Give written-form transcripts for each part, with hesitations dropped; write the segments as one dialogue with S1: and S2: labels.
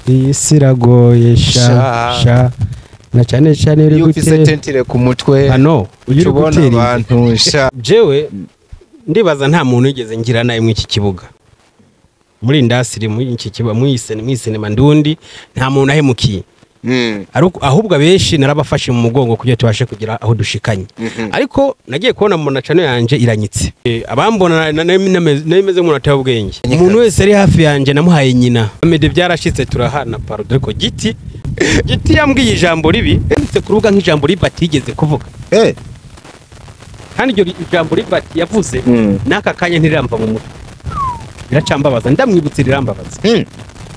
S1: Iyi si iragoye sha sha na cyane cyane uri
S2: Iyo ufise
S1: gutera
S2: tentire ku mutwe
S1: ano uri
S2: ubona
S1: gutera
S2: abantu sha.
S1: Jewe ndibaza nta muntu wigeze ngira nawe muri iki kibuga, muri industry, muri iki kibuga, muri sinema ndundi, nta muntu ahemukiye. Ahubwo abenshi narabafashe mu mugongo kugira tubashe kugira aho dushikanye. Ariko nagiye kubona mu nacano yanje iranyitse. Abambona nari meze nk'umuntu ataye ubwenge. Umuntu wese ari hafi yanje namuhaye nyina. Amede byarashitse turahana pardon, ariko Giti Giti yambwiye ijambo ribi ndetse ku rubuga nk'ijambo ribi atigeze kuvuga. Kandi iryo jambo ribi yavuze n'aka kanya ntiramva mu mutwe. Biracambabaza, ndamwibutse rirambabaza.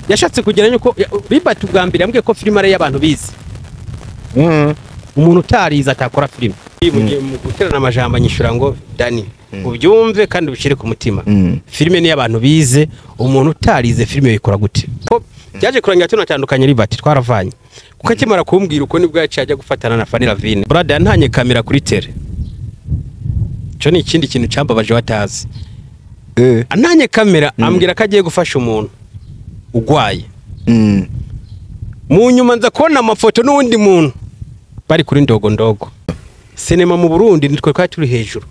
S1: Yashatse kugira yuko Libert ubwa mbere yambwiye ko filime ari y'abantu bize. Umuntu utarize atakora filime. Mu guterana amajambo anyishura ngo Dani, ubyumve kandi ubishire ku mutima. Filime ni y'abantu bize, umuntu utarize filime yikora gute? Byaje kurangira tunatandukanye Libert, twaravanye. Kuko akimara kumbwira uko nibwo yaciye ajya gufatana na Fanny Lavine. Brother ntanye kamera kuri tele. Cyo ni ikindi kintu cyambabaje watazi. Antanye kamera ambwira ko agiye gufasha umuntu ugwaye. Mu nyuma nza kubona amafoto n'uwundi muntu bari kuri ndogo ndogo. Sinema mu Burundi nitwe twari turi hejuru.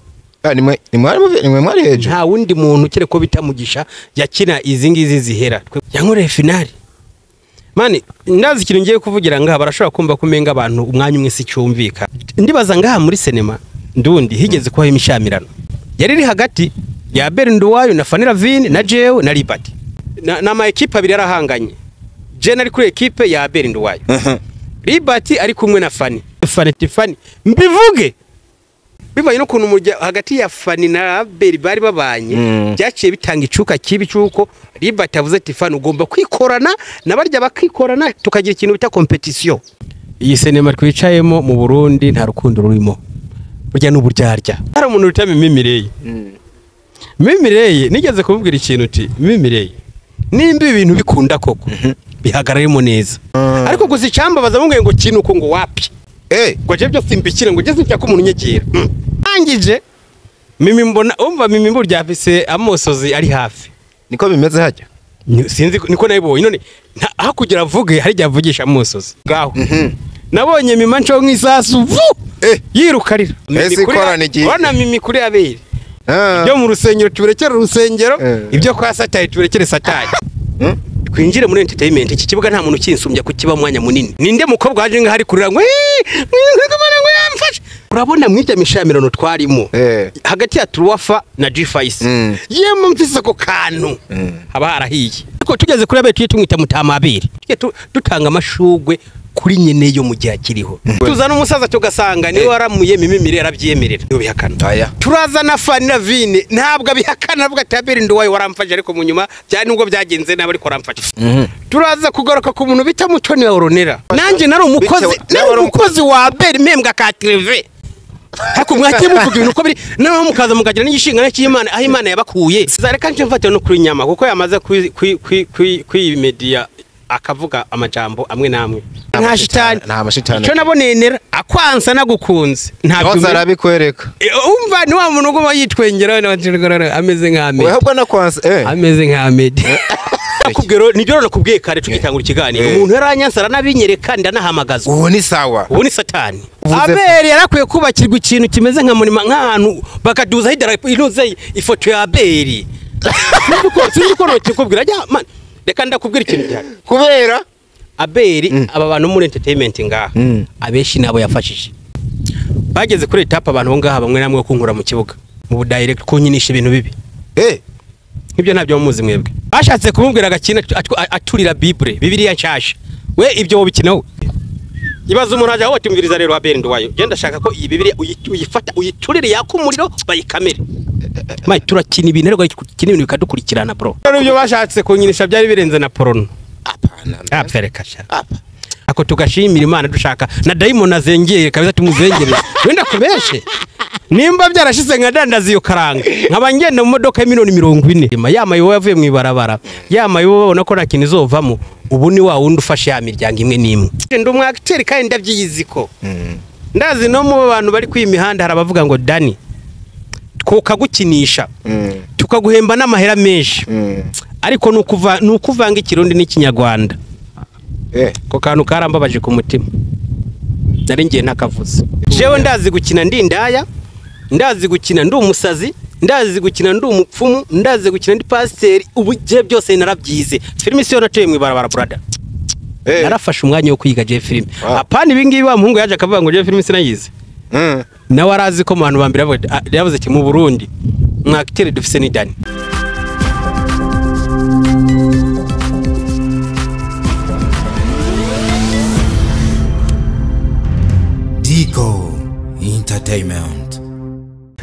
S2: Nimwe mwari hejuru.
S1: Nta wundi muntu kere ko bitamugisha yakina izi ngizi zihera. Yankoreye finali. Mani ndazi ikintu ngiye kuvugira ngaha barashobora kumva kumenga abantu umwanya umwe si cyumvika. Ndibaza ngaha muri sinema ndundi higeze kubaho imishamirano. Yari iri hagati ya Abel Nduwayo na Fanny Lavine na Jewe na Libert. Na ma equipe abiri yarahanganye. Je nari kuri equipe ya Abel Nduwayo. Libert ari kumwe na Fanny. Fanny Tiffany mbivuge. Bibaye no kuntu hagati ya Fanny na Abel bari babanye byaciye bitanga icuka kibi cyuko Libert avuze ati Fanny ugomba kwikorana na barya bakikorana tukagira ikintu bita competition. Iyi sinema twicayemo mu Burundi nta rukundo rurimo. Burya n'uburyarya. Hari umuntu uta Mimi. Mimi nigeze kumubwira ikintu uti Mimi nimba ibintu bikunda koko bihagararemo neza. Ariko gusa icyambabaza mubwiye ngo kintu uko ngo wapi. Ngo je byo simbikire ngo je sinshaka umuntu unyegera. Angije Mimi mbona umva Mimi burya afise amosozi ari hafi.
S2: Niko bimeze hajya.
S1: Sinzi niko nayibonye none aho kugira avuge hari jya avugisha amosozi. Ngaho. Nabonye Mimi nco nk'isasu vu. Yirukarira. Mimi Mimi kuri Abeli. Ibyo mu rusengero tuberekere urusengero, ibyo kwa Satani tuberekere Satani. Twinjire muri entertainment, iki kibuga nta muntu kinsumbya kukiba mwanya munini. Ninde mukobwa waje ngaho ari kurira ngo ngo yamfashe. Urabona mwibya mishamirano twarimo hagati ya Truwafa na G5. Yemwe mfise ko kantu haba harahiye. Ariko tugeze kuri Abeli tumwita mutama Abeli. Dutanga amashugwe kuri nyene yo mu gihe akiriho. Tuzana umusaza tugasanga niwe waramuye Mimi Mire yarabyemerera. Yo bihakana. Turazana Fanny Lavine ntabwo abihakana avuga ati Abel Nduwayo waramfashe ariko mu nyuma byari nubwo byagenze nabi ariko waramfashe. Turaza kugaruka ku muntu bita Mutoni wa Oronera. Nanje nari umukozi, nari umukozi wa Abel mpembwa ka TV. Ariko mwakiye muvuga ibintu uko biri naho mukaza mukagira n'igishingana cy'Imana aho Imana yabakuye. Zareka nje mfate no kuri nyama kuko yamaze kwi media akavuga amajambo amwe namwe. Nta shitani,
S2: nta mashitani.
S1: Cyo nabonenera akwansa nagukunze.
S2: Ntabyo arabikwereka.
S1: Umva ni wa muntu uguma yitwengera ameze nka Ahmed.
S2: Wewe nakwansa
S1: ameze nka Ahmed. Nakubwira nibyo nakubwiye kare tugitangura ikiganiro. Umuntu yaranyansara nabinyereka ndanahamagazwa.
S2: Ubu ni sawa.
S1: Ubu ni Satani. Abel yarakwiye kubakirwa ikintu kimeze nka munima nk'ahantu bakaduza idarapo inoze ifoto ya Abel. Sinzi ko nokikubwira ajya man. Reka ndakubwira ikintu cyane.
S2: Kubera
S1: Abeli aba bantu muri entertainment ngaha abeshi nabo yafashije. Bageze kuri etape abantu bo ngaha bamwe namwe kunkura mu kibuga mu direct kunyinisha ibintu bibi. Nibyo ntabyo muzi mwebwe. Bashatse kumubwira agakina aturira Bible, Bibiliya nshasha. We ibyo wobikinaho. Ibaza umuntu aje aho atumviriza rero Abel Nduwayo. Je ndashaka ko iyi Bibiliya uyifata uyiturire yaka umuriro bayikamere. Mai turakina ibintu ariko kina ibintu bikadukurikirana bro. Rero ibyo bashatse kunyinisha byari birenze na porno.
S2: Apana.
S1: Apfereka sha. Ako tugashimira Imana dushaka na daimon azengeye kabisa tumuzengere. Wenda kubeshe. Nimba byarashize nka dandaza iyo karanga. Nkaba ngenda mu modoka ya miliyoni 40. Ya mayo yavuye mu ibarabara. Ya mayo babona ko nta kintu izovamo. Ubu ni wa wundi ufashe ya miryango imwe n'imwe. Ndi umu acteur kandi ndabyiyiziko. Ndazi no mu bantu bari kwi mihanda harabavuga ngo Dani tukagukinisha tukaguhemba n'amahera menshi. Ariko nukuvanga ikirundi n'ikinyarwanda. Ko kantu karambabaje ku mutima. Nari ngiye ntakavuze. Jewe ndazi gukina ndi indaya, ndazi gukina ndi umusazi, ndazi gukina ndi umupfumu, ndazi gukina ndi pasiteri, ubu je byose narabyize. Filime siyo naciye mu ibarabara brother. Narafashe umwanya wo kwiga je filime. Apana ibingibi wa muhungu yaje akavuga ngo je filime sinayize. Nawe arazi ko mu bantu ba mbere yavuze ati mu Burundi mwakiteri dufise ni Dani.
S3: Dico Entertainment.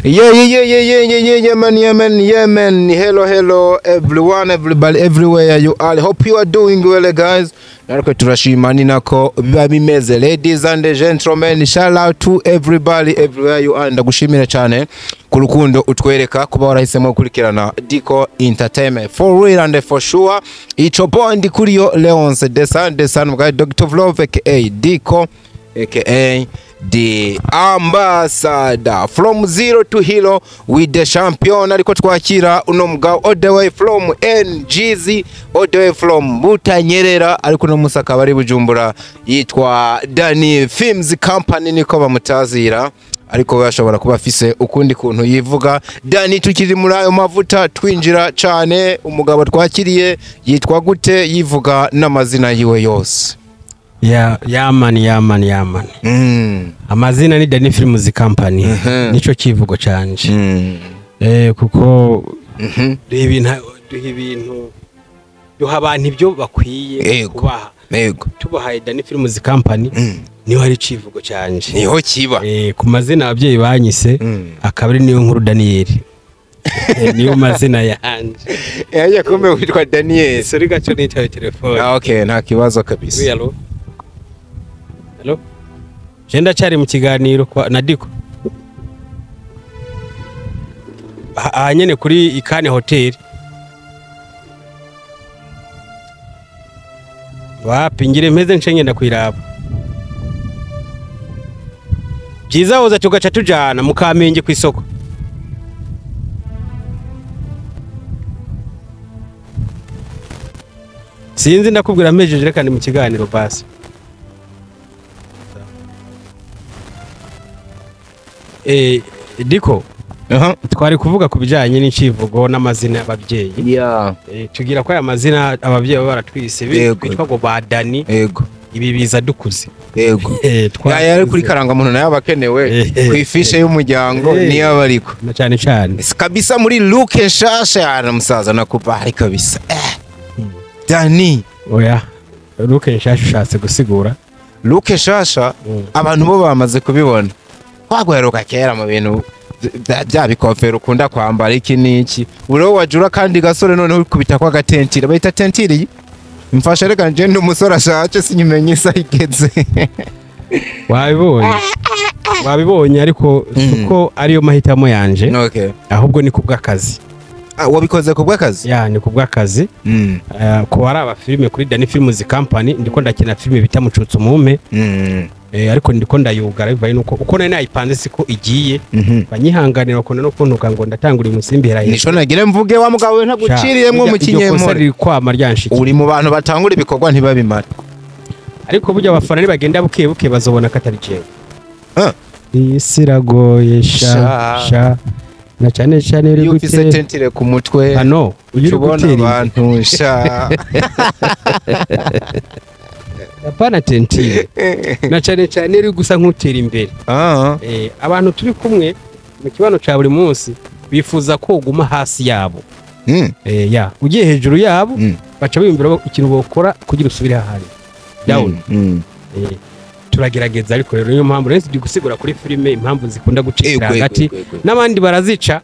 S2: Yeah, yeah, yeah, yeah, yeah, yeah, yeah, man, yeah, man, yeah, man. Hello, hello, everyone, everybody, everywhere you are. Hope you are doing well, guys. Nariko turashima ni nako biba bimeze. Ladies and gentlemen, shout out to everybody, everywhere you are. Ndagushimira cyane ku rukundo utwereka kuba warahisemo gukurikirana Dico Entertainment. For real and for sure. Ico bondi kuri yo Leonce Desan, Desan bwa Dr. Vlove aka Dico aka the ambassador from zero to hero with the champion. Ariko twakira uno mugabo all the way from NGZ, all the way from Butanyerera, ariko no musaka bari Bujumbura, yitwa Danny Films Company niko bamutazira, ariko bashobora kuba afise ukundi kuntu yivuga. Danny, tukiri muri ayo mavuta twinjira cyane, umugabo twakiriye yitwa gute, yivuga n'amazina yiwe yose?
S1: Ya yaman yaman yaman. Amazina ni Danny Films Company. Nico kivugo canje. Kuko ibintu duha abantu ibyo bakwiye kubaha.
S2: Yego.
S1: Tubahaye Danny Films Company niho hari civugo canje.
S2: Niho kiba.
S1: Ku mazina abavyeyi banyise akaba ari niyo nkuru Daniel. Niyo mazina yanje.
S2: Yaje kumbe witwa Daniel.
S1: Sorry gacho nitaye telefone.
S2: Ah, okay, nta kibazo kabisa.
S1: Hello. Hello. Je ndacyari mu kiganiro na Dico. Aha nyene kuri Ikane Hotel. Wapi ngire mpeze nce ngenda kwiraba. Byiza woza tugaca tujana mu Kamenge kwisoko. Sinzi ndakubwira mpejeje reka ndi mu kiganiro basi. Diko, twari kuvuga ku bijanye n'icivugo n'amazina y'abavyeyi.
S2: Yeah.
S1: Tugira ko aya mazina abavyeyi baba baratwise bitwa ngo ba Dani.
S2: Yego.
S1: Ibi biza dukuze.
S2: Yego. Yari kuri karanga muntu nayo abakenewe ku ifishe y'umuryango niyo abariko.
S1: Na cyane cyane.
S2: Kabisa muri look nshasha ya musaza nakubari kabisa. Dani.
S1: Oya. Look nshasha ushatse gusigura.
S2: Look nshasha abantu bo bamaze kubibona. Twagweruka kera mu bintu bya bikofero ukunda kwambara iki niki. Uro wajura kandi gasore noneho ukubita kwa gatentire. Bayita tentire. Mfasha reka nje ndi umusore ashaje sinyimenye isa igeze.
S1: Wabibonye. Wabibonye ariko suko ariyo mahitamo yanje.
S2: Okay.
S1: Ahubwo ni kubw'akazi.
S2: Ah, wabikoze kubw'akazi?
S1: Ya, ni kubw'akazi. Ko ari aba filime kuri Danny Films Company ndiko ndakina filime bita Mucutse Umume. Ariko ndiko ndayugara bivaye nuko uko nari nayipanze siko igiye. Banyihanganira bakunda no kuntuka ngo ndatangura umusimbi hera.
S2: Nico nagire mvuge wa mugabo we ntaguciriyemwo mu kinyemore.
S1: Riri kwama ryanshikiye.
S2: Uri mu bantu batangura ibikorwa ntibabimara.
S1: Ariko burya abafana nibagenda buke buke bazobona katari jewe. Isi iragoye sha sha. Na cyane cyane uri
S2: gutera tentire ku mutwe.
S1: Hano uri gutera
S2: abantu sha.
S1: Apana tentire. Na cyane cyane uri gusa nk'utera imbere. Abantu turi kumwe mu kibano ca buri munsi bifuza ko uguma hasi yabo. Ya, ugiye hejuru yabo baca biyumvira ikintu bokora kugira usubire ahari. Down. Turagerageza ariko rero niyo mpamvu rero gusigura kuri filime impamvu zikunda gucikira hagati n'abandi barazica.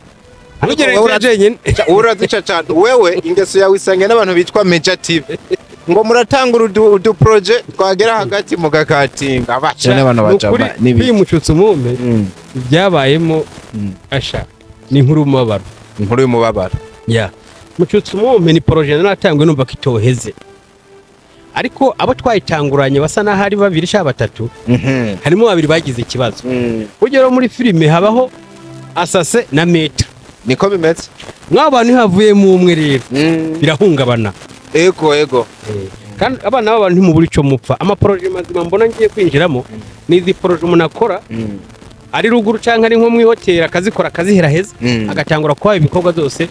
S2: Urazica cyane wewe ingeso yawe isange n'abantu bitwa Major TV ngo muratangura udu project twagera hagati mugakatinga abaca n'abantu bacaba
S1: nibi Mucutse Umume byabayemo asha ni inkuru y'umubabaro.
S2: Inkuru y'umubabaro.
S1: Ya. Mucutse Umume ni projet naratangwe numva kitoheze. Ariko abo twayitanguranye basa n'ahari babiri sha batatu, harimo babiri bagize ikibazo. Ugero muri filime habaho asase na metre.
S2: Niko bimeze.
S1: Mw'abantu havuye mu umwe rero birahungabana.
S2: Ego ego.
S1: Kandi abana b'abantu ntimubura ico mupfa. Amaproje mazima mbona ngiye kwinjiramo ni izi proje umuntu akora ari ruguru canke ari nko mwihoteli, akazikora akazihera heza, agatangura kuba ibikorwa byose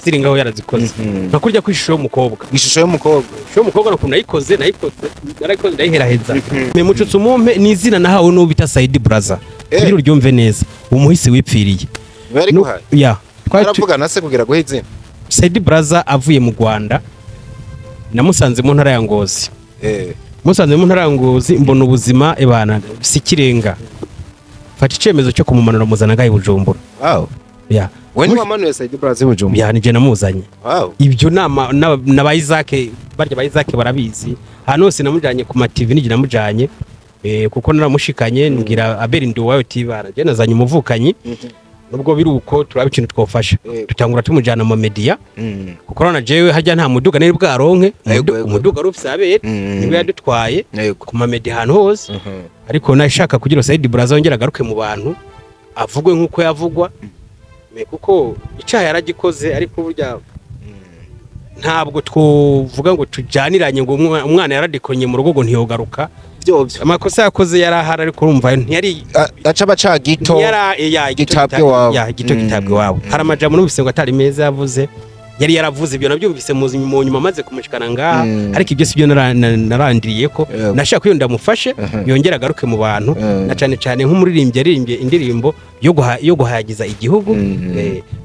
S1: ziri ngaho yarazikoze. Nka kurya kw'ishusho y'umukobwa.
S2: Ishusho y'umukobwa.
S1: Ishusho y'umukobwa ukuntu nayikoze, narayikoze ndayihera heza. Me Mucutse Umumpe ni izina nahawe n'uwo bita Saidi Braza. Kugira uryumve neza, umuhisi wipfiriye.
S2: Bari guhaye.
S1: Ya.
S2: Twaravugana se kugira guhe izina.
S1: Saidi Braza avuye mu Rwanda, namusanze mu ntara ya Ngozi. Musanze mu ntara ya Ngozi mbona ubuzima ebana sikirenga. Fata icemezo cyo kumumanura muzana ngaye Bujumbura.
S2: Wow.
S1: Ya.
S2: We ni wamanuye Saidi Braza Bujumbura?
S1: Ya, nije namuzanye.
S2: Wow.
S1: Ibyo nama na Isaac, barya ba Isaac barabizi. Hano hose namujanye ku ma TV nije namujanye. Kuko naramushikanye ngira Abel Nduwayo tibara. Je nazanye umuvukanyi. Nubwo biruko turaba ikintu twofasha. Tutangura tumujana mu media. Kuko rona jewe hajya nta muduga nari bwaronke, umuduga rufise Abel niwe yadutwaye ku ma media hano hose. Ariko nashaka kugira Saidi Braza yongera agaruke mu bantu avugwe nkuko yavugwa. Kuko icyaha yaragikoze, ariko burya ntabwo twovuga ngo tujaniranye ngo umwana yaradikonye mu rugo ngo ntiyogaruka.
S2: Byovyo
S1: amakosa yakoze yarahara, ariko urumva ntiyari
S2: aca baca gito gitabwe wabo.
S1: Ya, gito gitabwe wabo. Hari amajambo n'ubise ngo atari meza yavuze, yari yaravuze ibyo nabyumvise mu nyuma maze kumushikana ngaha, ariko ibyo sibyo narandiriye ko nashaka ko ndamufashe yongera agaruke mu bantu, na cyane cyane nk'umuririmbyi yaririmbye indirimbo yo guhayagiza igihugu,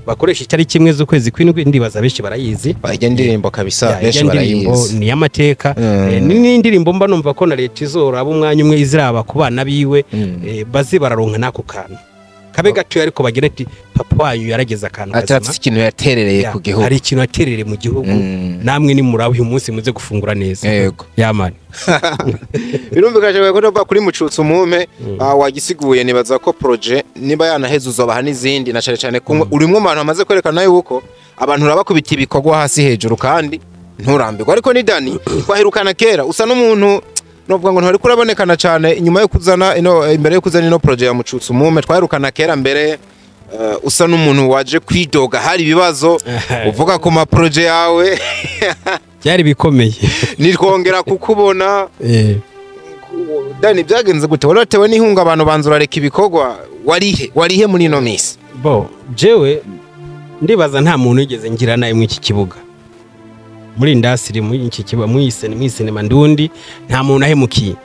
S1: bakoresha itariki 1 z'ukwezi kw'indwi, ndibaza benshi barayizi.
S2: Bajya indirimbo kabisa, benshi barayizi,
S1: ni y'amateka. Ni indirimbo mba numva ko na leta izora abo umwanya umwe iziraba ku bana biwe, bazi bararonka nako kantu kabe gatoya, ariko bagira ati papa wanyu yarageze akantu
S2: kazima, atafite ikintu yaterereye ku gihugu,
S1: hari ikintu yaterereye mu gihugu, namwe ni murabe uyu munsi muze gufungura neza.
S2: Yego
S1: yamani.
S2: Birumvikana ko ndova kuri Mucutse Umumpe wagisiguye, nibaza ko projet niba yanaheze uzobaha n'izindi, na cyane cyane ko urimwe mu bantu amaze kwerekana yuko abantu urabakubita ibikorwa hasi hejuru kandi nturambirwa. Ariko ni Dani twaherukana kera usa n'umuntu novuga ngo ntari kurabonekana cyane inyuma yo kuzana ino, imbere yo kuzana ino projet ya Mucutse Umumpe twaherukana kera mbere, usa n'umuntu waje kwidoga hari ibibazo uvuga ku ma projet yawe
S1: byari bikomeye,
S2: nitwongera kukubona. Dani byagenze gute? Waratewe n'ihunga abantu banzura reka ibikorwa, warihe muri ino minsi?
S1: Bo jewe ndibaza nta muntu yigeze ngira naye mu iki kibuga, muri industry, muri iki kibuga, muri sinema ndundi nta muntu ahemukiye.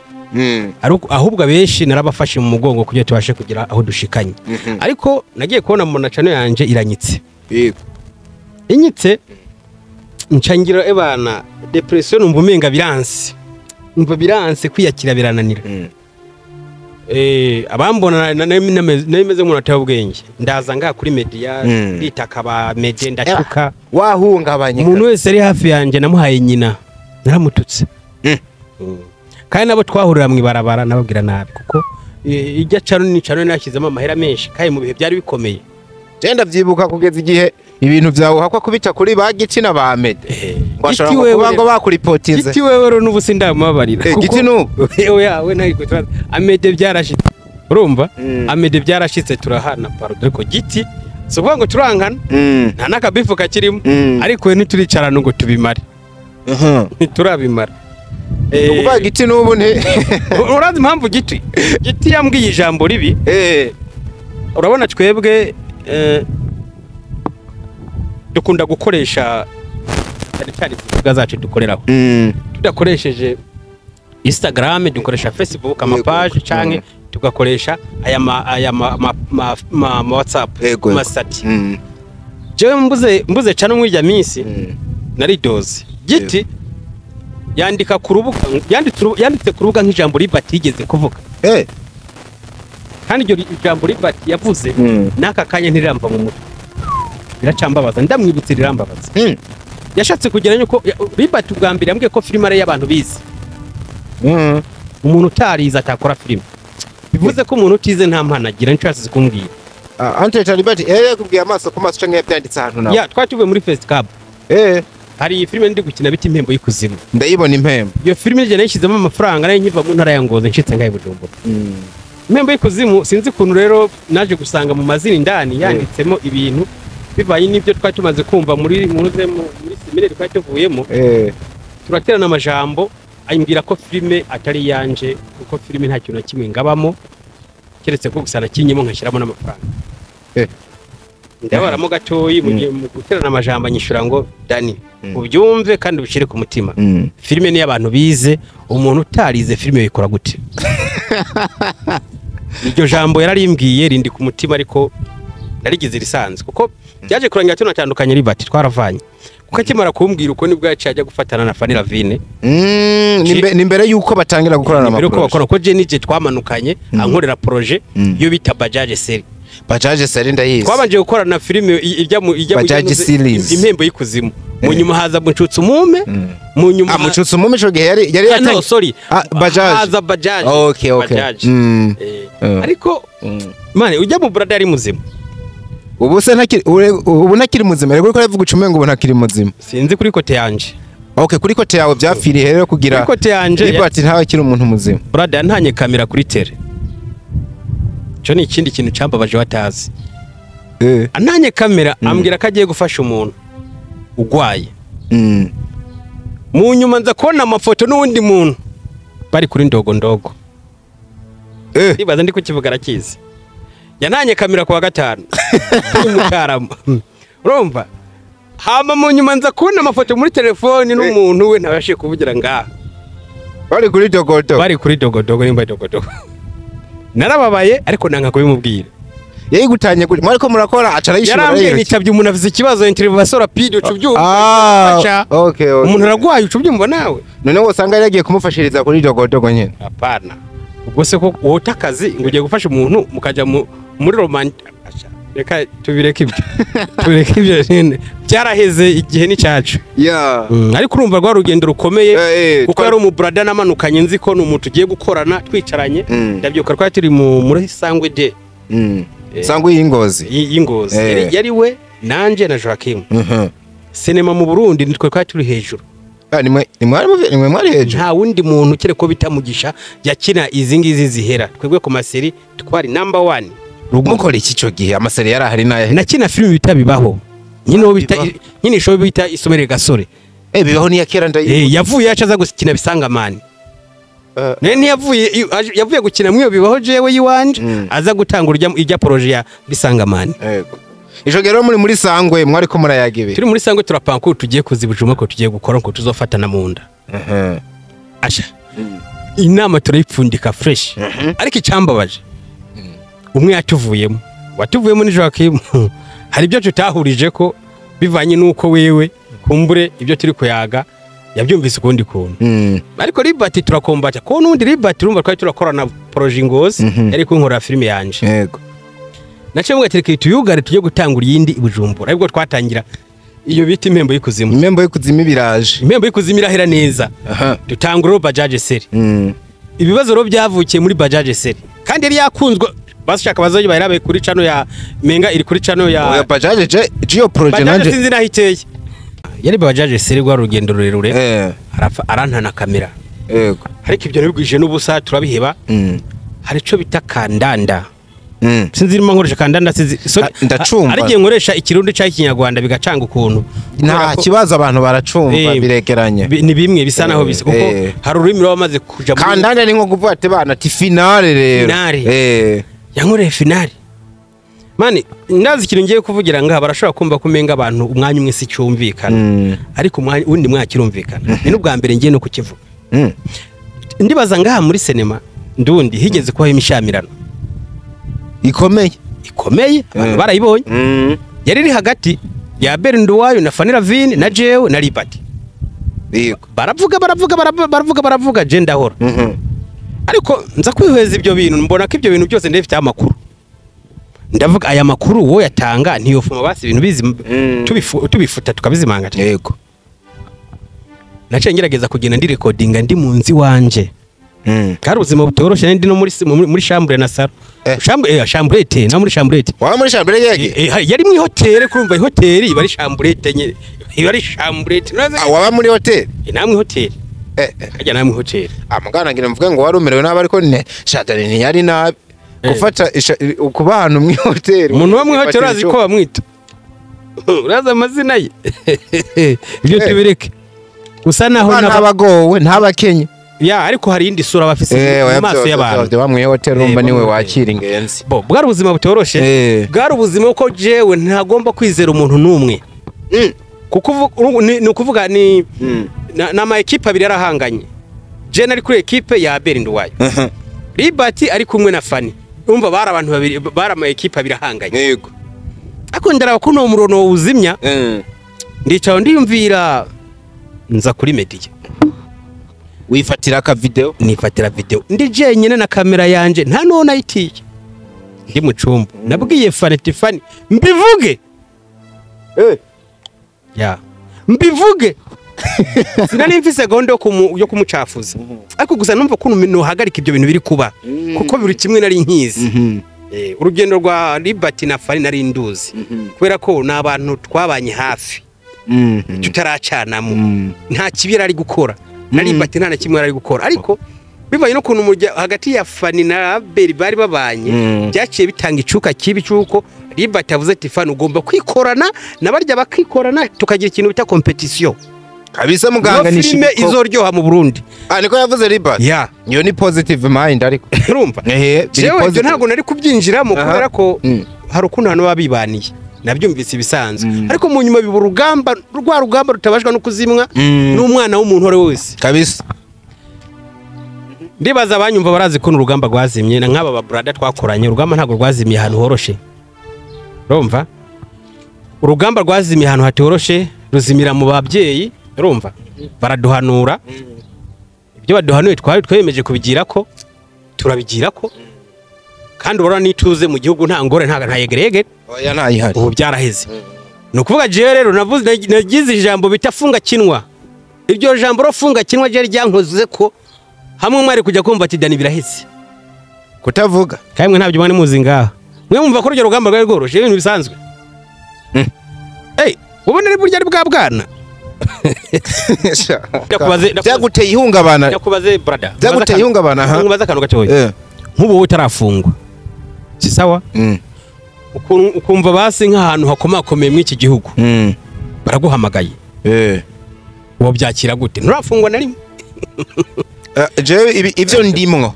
S1: Ahubwo abenshi narabafashe mu mugongo kugira tubashe kugira aho dushikanye. Ariko nagiye kubona mu channel yanje iranyitse.
S2: Yego.
S1: Inyitse ncangira ebana depression, numva umenga biranse. Numva biranse kwiyakira birananira. Abambona nameze nk'umuntu ataye ubwenge. Ndaza ngaha kuri media nditaka ba media ndatuka.
S2: Wahungabanye.
S1: Umuntu wese ari hafi yanje namuhaye nyina. Naramututse. Kandi nabo twahurira mu ibarabara nababwira nabi, kuko ijya cano ni cano nashyizemo amahera menshi kandi mu bihe byari bikomeye.
S2: Je ndavyibuka kugeza igihe ibintu byawe hakwa kubita kuri ba Giti na ba Mede. Ngo ashobora kuba ngo bakuripotinze.
S1: Giti wewe rero n'ubu sindamubabarira.
S2: Giti n'ubu.
S1: Oya we nari kutwaza. Amede byarashitse. Urumva? Amede byarashitse turahana pardon, ariko Giti so kuvuga ngo turankana nta nakabifu kakirimo, ariko we ntituricarana ngo tubimare. Ntiturabimara.
S2: Ukuvuga Giti n'ubu nti
S1: urazi impamvu Giti? Giti yambwiye ijambo ribi. Urabona twebwe dukunda gukoresha cyane cyane imbuga zacu dukoreraho. Tudakoresheje Instagram, dukoresha Facebook ama page, canke tugakoresha aya ma WhatsApp, ma stati. Jewe mbuze cyane mw'ijya minsi naridoze. Giti yandika ku rubuga, yanditse ku rubuga nk'ijambo Libert yigeze kuvuga. Kandi iryo jambo Libert yavuze n'aka kanya ntiriramba mu mutwe. Biracambabaza, ndamwibutse rirambabaza. Yashatse kugira nyuko Libert ubwa mbere yambwiye ko filime ari y'abantu bize. Umuntu utarize atakora filime. Bivuze ko umuntu utize nta mpano agira, nico yasize kumbwira.
S2: Ante Libert yakubwiye amaso ku maso canke yabyanditse ahantu nawe?
S1: Ya, twatuvuye muri Fest Cup. Hari iyi filime ndi gukina bita Impembo y'Ikuzimu.
S2: Ndayibona Impembo.
S1: Iyo filime nje nayishizemo amafaranga nayo nkiva mu ntara ya Ngozi nshitse ngaye Bujumbura. Impembo y'Ikuzimu sinzi kuntu rero naje gusanga mu mazina indani yanditsemo ibintu bivanye n'ibyo twari tumaze kumva muri muze muri seminaire twari tuvuyemo. Turaterana amajambo, ayimbwira ko filime atari yanje, kuko filime nta kintu na kimwe ngabamo keretse ko gusa nakinyemo nkashyiramo n'amafaranga. Ndabaramo gatoyi mu gihe mu guterana amajambo anyishura ngo Dani, ubyumve kandi ubishyire ku mutima, filime ni abantu bize, umuntu utarize filime yikora gute? Iryo jambo yararimbwiye rindi ku mutima, ariko narigize risanzwe kuko byaje kurangira tunatandukanye. Libert twaravanye kuko akimara kumbwira uko nibwo yaciye ajya gufatana na Fanny Lavine.
S2: Ni mbere yuko batangira gukorana
S1: mbere yuko
S2: amaprojet.
S1: bakora, ko je nije twamanukanye ankorera projet yo bita Bajaj Seri.
S2: Bajaj Seri ndayizi.
S1: Twabanje gukorana filime ijya mu ijya mu
S2: Bajaj series.
S1: Impembo y'ikuzimu, mu nyuma haza Mucutsi Umume, mu nyuma
S2: Ah, Mucutsi Umume ico gihe yari
S1: Ah, no, sorry.
S2: Ah, Bajaj.
S1: Haza Bajaj.
S2: Okay.
S1: Bajaj. Ariko mane ujya mu brother yari muzima.
S2: Ubu se ntakiri, ubu ntakiri muzima? Rego ko yavuga ucumengo ubu ntakiri muzima.
S1: Sinzi kuri côté yanje.
S2: Okay, kuri côté yawe byapfiriye rero kugira
S1: Kuri côté yanje
S2: Libert ntawe akiri umuntu muzima.
S1: Brother yantanye kamera kuri terrain. Cyo ni ikindi kintu cyambabaje watazi. Antanye kamera, ambwira ko agiye gufasha umuntu ugwaye. Mu nyuma nza kubona amafoto n'uwundi muntu bari kuri ndogo ndogo. Ndibaza ndi kukivuga arakizi. Yantanye kamera kuwa gatanu turi mu Karama, urumva? Hama mu nyuma nza kubona amafoto muri telefoni n'umuntu we ntabashije kuvugira ngaha.
S2: Bari kuri dogodo.
S1: Bari kuri dogodogo, nimba dogodogo. Narababaye ariko nanga kubimubwira.
S2: Yayigutanye gute? Mwariko murakora aca arayishura?
S1: Yarambwiye
S2: Arayireka.
S1: nitabye umuntu afise ikibazo, intervention rapide, uca ubyumva.
S2: Ah,
S1: Aca.
S2: okay.
S1: Umuntu aragwaye, uca ubyumva nawe.
S2: None wosanga yari yagiye kumufashiriza kuri dogodogo nyene.
S1: Hapana, ubwo se ko wota akazi ngo ugiye gufasha umuntu mukaja muri romantique? Reka tubireke ibyo, tubireke ibyo nyene, byaraheze, igihe ni cyacu. Ariko urumva rwa rugendo rukomeye, kuko yari umubrada namanukanye nzi ko ni umuntu tugiye gukorana, twicaranye. Ndabyuka twari turi muri Sangwe de
S2: Sangwe y'Ingozi.
S1: y'Ingozi. Yari we nanje na Joachim. Sinema mu Burundi nitwe twari turi hejuru.
S2: Ah, nimwe mwari hejuru.
S1: Nta wundi muntu kereka ko bita Mugisha yakina izi ngizi zihera. Twebwe ku maséries twari number one.
S2: Mukora iki ico gihe? Amaséries yari ahari naye?
S1: Nakina filime bita Bibaho nyine, uwo bita
S2: Bibaho.
S1: nyine ishobo bita Isomere Gasore.
S2: Bibaho ni ya kera ndayi.
S1: Yavuye yaca aza gukina Bisangamani. Naye ntiyavuye, yavuye gukina mwiyo Bibaho jewe yiwanje, aza gutanga urujya ijya projet ya Bisangamani.
S2: Yego. Ico gihe rero muri Sangwe mwariko murayaga ibi.
S1: Turi muri Sangwe, turapanga ko tugiye kuzibujuma, ko tugiye gukora, ko tuzofatana mu nda. Asha, inama turayipfundika fresh, ariko icambabaje umwe yatuvuyemo, watuvuyemo ni Joachim. Hari ibyo tutahurije ko bivanye n'uko wewe kumbure ibyo turi kuyaga yabyumvise ukundi kuntu. Ariko Libert turakombata ko n'undi Libert, urumva twari turakorana projet Ngozi, yari kunkorera filime yanje. Naciye mvuga ati reka tuyugare tujye gutangura iyindi i Bujumbura, aribwo twatangira iyo bita Impembo y'Ikuzimu.
S2: Impembo y'Ikuzimu biraje.
S1: Impembo y'Ikuzimu irahera neza. Dutangura rero Bajaj Seri. Ibibazo rero byavukiye muri Bajaj Seri, kandi yari yakunzwe, bashaka bazoyi bayirabe kuri channel ya menga iri kuri channel ya
S2: Oya, Bajaj je Geo projet
S1: Bajaj
S2: nanje.
S1: Sinzi naho iteye. Yari Bajaj Seri, rwa rugendo rurerure. Arapfa arantana kamera. Ariko ibyo nabigwije n'ubusa, turabiheba. Hari ico bita kandanda. Sinzi niba nkoresha kandanda, sinzi. Sorry.
S2: Ah, ndacumva.
S1: Hari igihe nkoresha Ikirundi cyangwa Ikinyarwanda bigacanga ukuntu.
S2: Nta
S1: Kubera ko
S2: kibazo, abantu baracumva, biregeranye.
S1: Ni bimwe bisa naho bisa, kuko hari ururimi ruba bamaze kuja muri
S2: Kandanda ni nko kuvuga ati bana ati finale rero.
S1: Finale. Yankoreye finale. Mani ndazi ikintu ngiye kuvugira ngaha, barashobora kumva ko umenga abantu umwanya umwe si cyumvikana, ariko umwanya undi mwaka kirumvikana. Ni n'ubwa mbere ngiye no kukivuga. Ndibaza ngaha muri sinema ndundi higeze kubaho imishamirano
S2: Ikomeye.
S1: Ikomeye, abantu barayibonye. Yari iri hagati ya Bernduwayo na Fanny Lavine na jewe na Libert. Baravuga, baravuga, baravuga, baravuga, baravuga, je ndahora. Ariko nza kwihweza ibyo bintu, mbona ko ibyo bintu byose ndabifite amakuru. Ndavuga aya makuru uwo yatanga ntiyofuma basi ibintu bizi tubifuta tukabizimanga. Naciye ngerageza kugenda ndi recordinga ndi mu nzu iwanje. Kari ubuzima butoroshe, ndi no muri chambre na salon. Chambre, chambrette, no muri chambrette.
S2: Waba muri chambre yege?
S1: Yari mu hoteli, kurumva hoteli iba ari chambrette nye, iba ari chambrette.
S2: Ah, waba muri hotel?
S1: Namwe hoteli. Hajya namwe hoteli.
S2: Ah, mugana ngira mvuge ngo wari umerewe nabi, ariko ne shadani ntiyari nabi. Gufata kuba ahantu mu hoteli.
S1: Umuntu wo mu hoteli urazi ko bamwita, urazi amazina ye. Ibyo tubireke. Gusa naho
S2: ntabagowe ntabakenye
S1: ya, ariko hari indi sura bafise mu maso y'abantu.
S2: Bamwe hotel urumva niwe wakira ingenzi.
S1: Bo bwari ubuzima butoroshe, bwari ubuzima uko jewe ntagomba kwizera umuntu n'umwe. Kuko ni ukuvuga ni na equipe abiri yarahanganye. Je nari kuri equipe ya Abel Nduwayo, Libati ari kumwe na Fani. Urumva bari abantu babiri, bari ama equipe abiri ahanganye.
S2: Yego.
S1: Ariko ndaraba ko no murono uzimya. Ndicaho ndiyumvira nza kuri media.
S2: Wifatira ka video?
S1: Nifatira video. Ndi jenyine na kamera yanje nta none ayitiye. Ndi mu cumba. Nabwiye Fani Tiffany mbivuge. Ya. Mbivuge. Sinari mfise gahunda yo kumucafuza. Ariko gusa numva ko nohagarika ibyo bintu biri kuba. Kuko buri kimwe nari nkizi. Urugendo rwa Liberty na Fani nari nduzi. Kubera ko n'abantu twabanye hafi. Tutaracanamo. Nta kibi ari gukora. Na Liberty nta na kimwe ari gukora. Ariko bivanye no kuntu hagati ya Fani na Abel bari babanye, byaciye bitanga icuka kibi cyuko Liberty avuze ati Fani ugomba kwikorana nabarya bakikorana tukagira ikintu bita competition.
S2: Kabisa muganga ni
S1: filime izoryoha mu Burundi.
S2: Niko yavuze Liberty.
S1: Yeah.
S2: Iyo ni positive mind ariko.
S1: Urumva? Jewe ibyo ntago nari kubyinjiramo kubera ko hari ukuntu hano babibaniye. Nabyumvise ibisanzwe. Ariko mu nyuma biba urugamba rwa rugamba rutabashwa no kuzimwa n'umwana w'umuntu ari wese.
S2: Kabisa.
S1: Ndibaza abanyumva barazi ko urugamba rwazimye na nk'aba ba brother twakoranye, urugamba ntago rwazimye ahantu horoshe. Urumva? Urugamba rwazimye ahantu hatoroshe, ruzimira mu babyeyi, urumva? Baraduhanura. Ibyo baduhanuye twari twemeje kubigira ko turabigira ko kandi urora nituze mu gihugu nta ngore nta yegerege.
S2: Oya ntayihari.
S1: Ubu byaraheze. Ni ukuvuga jewe rero navuze nagize ijambo bita funga kinwa. Iryo jambo ro funga kinwa je ryankoze ko hamwe mwari kujya kumva ati Dani biraheze.
S2: Kutavuga.
S1: Kandi mwe ntabyo mwari muzi ngaha. Mwe mumva ko uryo rugamba rwari rworoshe ibintu bisanzwe. Ubone ari burya ari bwa bwana.
S2: Byaguteye ihungabana.
S1: Ndakubaze brother.
S2: Byaguteye ihungabana ha.
S1: Nkubaze akantu gatoya. Nkubu wowe utarafungwa. Si sawa? Ukumva basi nk'ahantu hakomakomeye mu iki gihugu. Baraguhamagaye. Uwo byakira gute? Nturafungwa na rimwe.
S2: Jewe ivyo ndimwo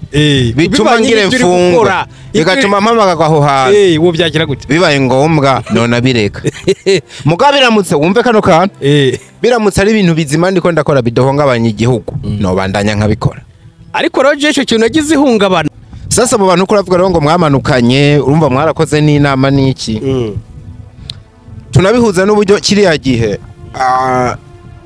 S2: bituma ngire mfungwa bigatuma mpamagagwa aho hantu.
S1: Uwo byakira gute?
S2: Bibaye ngombwa none bireka. Mugabo biramutse wumve kano kantu. Biramutse ari ibintu bizima ndiko ndakora bidohongabanya igihugu nobandanya nkabikora.
S1: Ariko rero jewe ico kintu nagize ihungabana.
S2: Sasa mu bantu kuravuga rero ngo mwamanukanye urumva mwarakoze n'inama n'iki. Tunabihuza n'uburyo kiriya gihe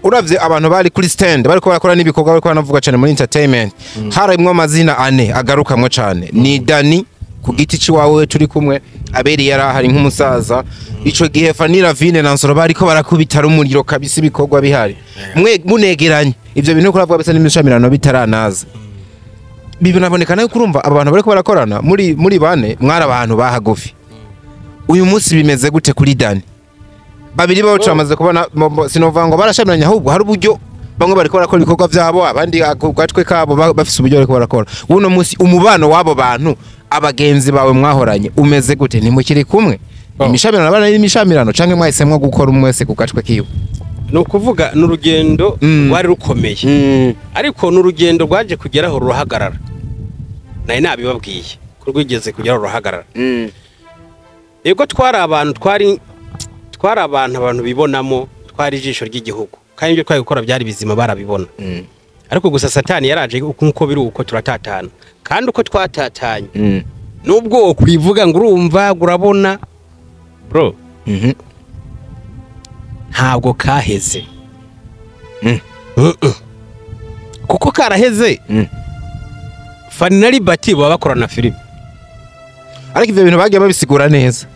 S2: uravye abantu bari kuri stand bariko barakora n'ibikorwa bariko banavuga cyane muri entertainment, harimwo amazina ane agarukamwe cyane. Ni Dani ku giti ciwawe turi kumwe, Abeli yarahari nk'umusaza. Ico gihe Fanny Ravine na Nsoro bariko barakubita umuriro kabisa ibikorwa bihari. Mwe munegeranye ivyo bintu kuravuga bisa n'imishamirano bitaranaza. Bibonaboneka nayo kurumva aba bantu bariko barakorana muri bane mwari abantu bahagufi. Uyu munsi bimeze gute kuri Dani? Babiri babo cyamaze kubona sinova ngo barashamiranye, ahubwo hari uburyo bamwe bariko barakora ibikorwa byabo abandi gatwe kabo bafise uburyo bariko barakora. Uno munsi umubano wabo bantu abagenzi bawe mwahoranye umeze gute? Ntimukiri kumwe? Imishamirano abana n'imishamirano canke mwahisemwo gukora umwe wese ku gatwe kiwe?
S1: Ni ukuvuga n'urugendo rwari rukomeye, ariko n'urugendo rwaje kugeraho ruhagarara. Nari nabibabwiye ko rwigeze kugeraho ruhagarara. Yego twari abantu twari abantu bibonamo, twari ijisho ry'igihugu kandi ibyo twari gukora byari bizima barabibona. Ariko gusa Satani yaraje nkuko biri uko turatatana, kandi uko twatatanye nubwo kwivuga ngo urumva urabona bro ntabwo kaheze. Kuko karaheze Fani na Liberty baba bakorana filime.
S2: Ariko ivyo bintu bagiye babisigura neza.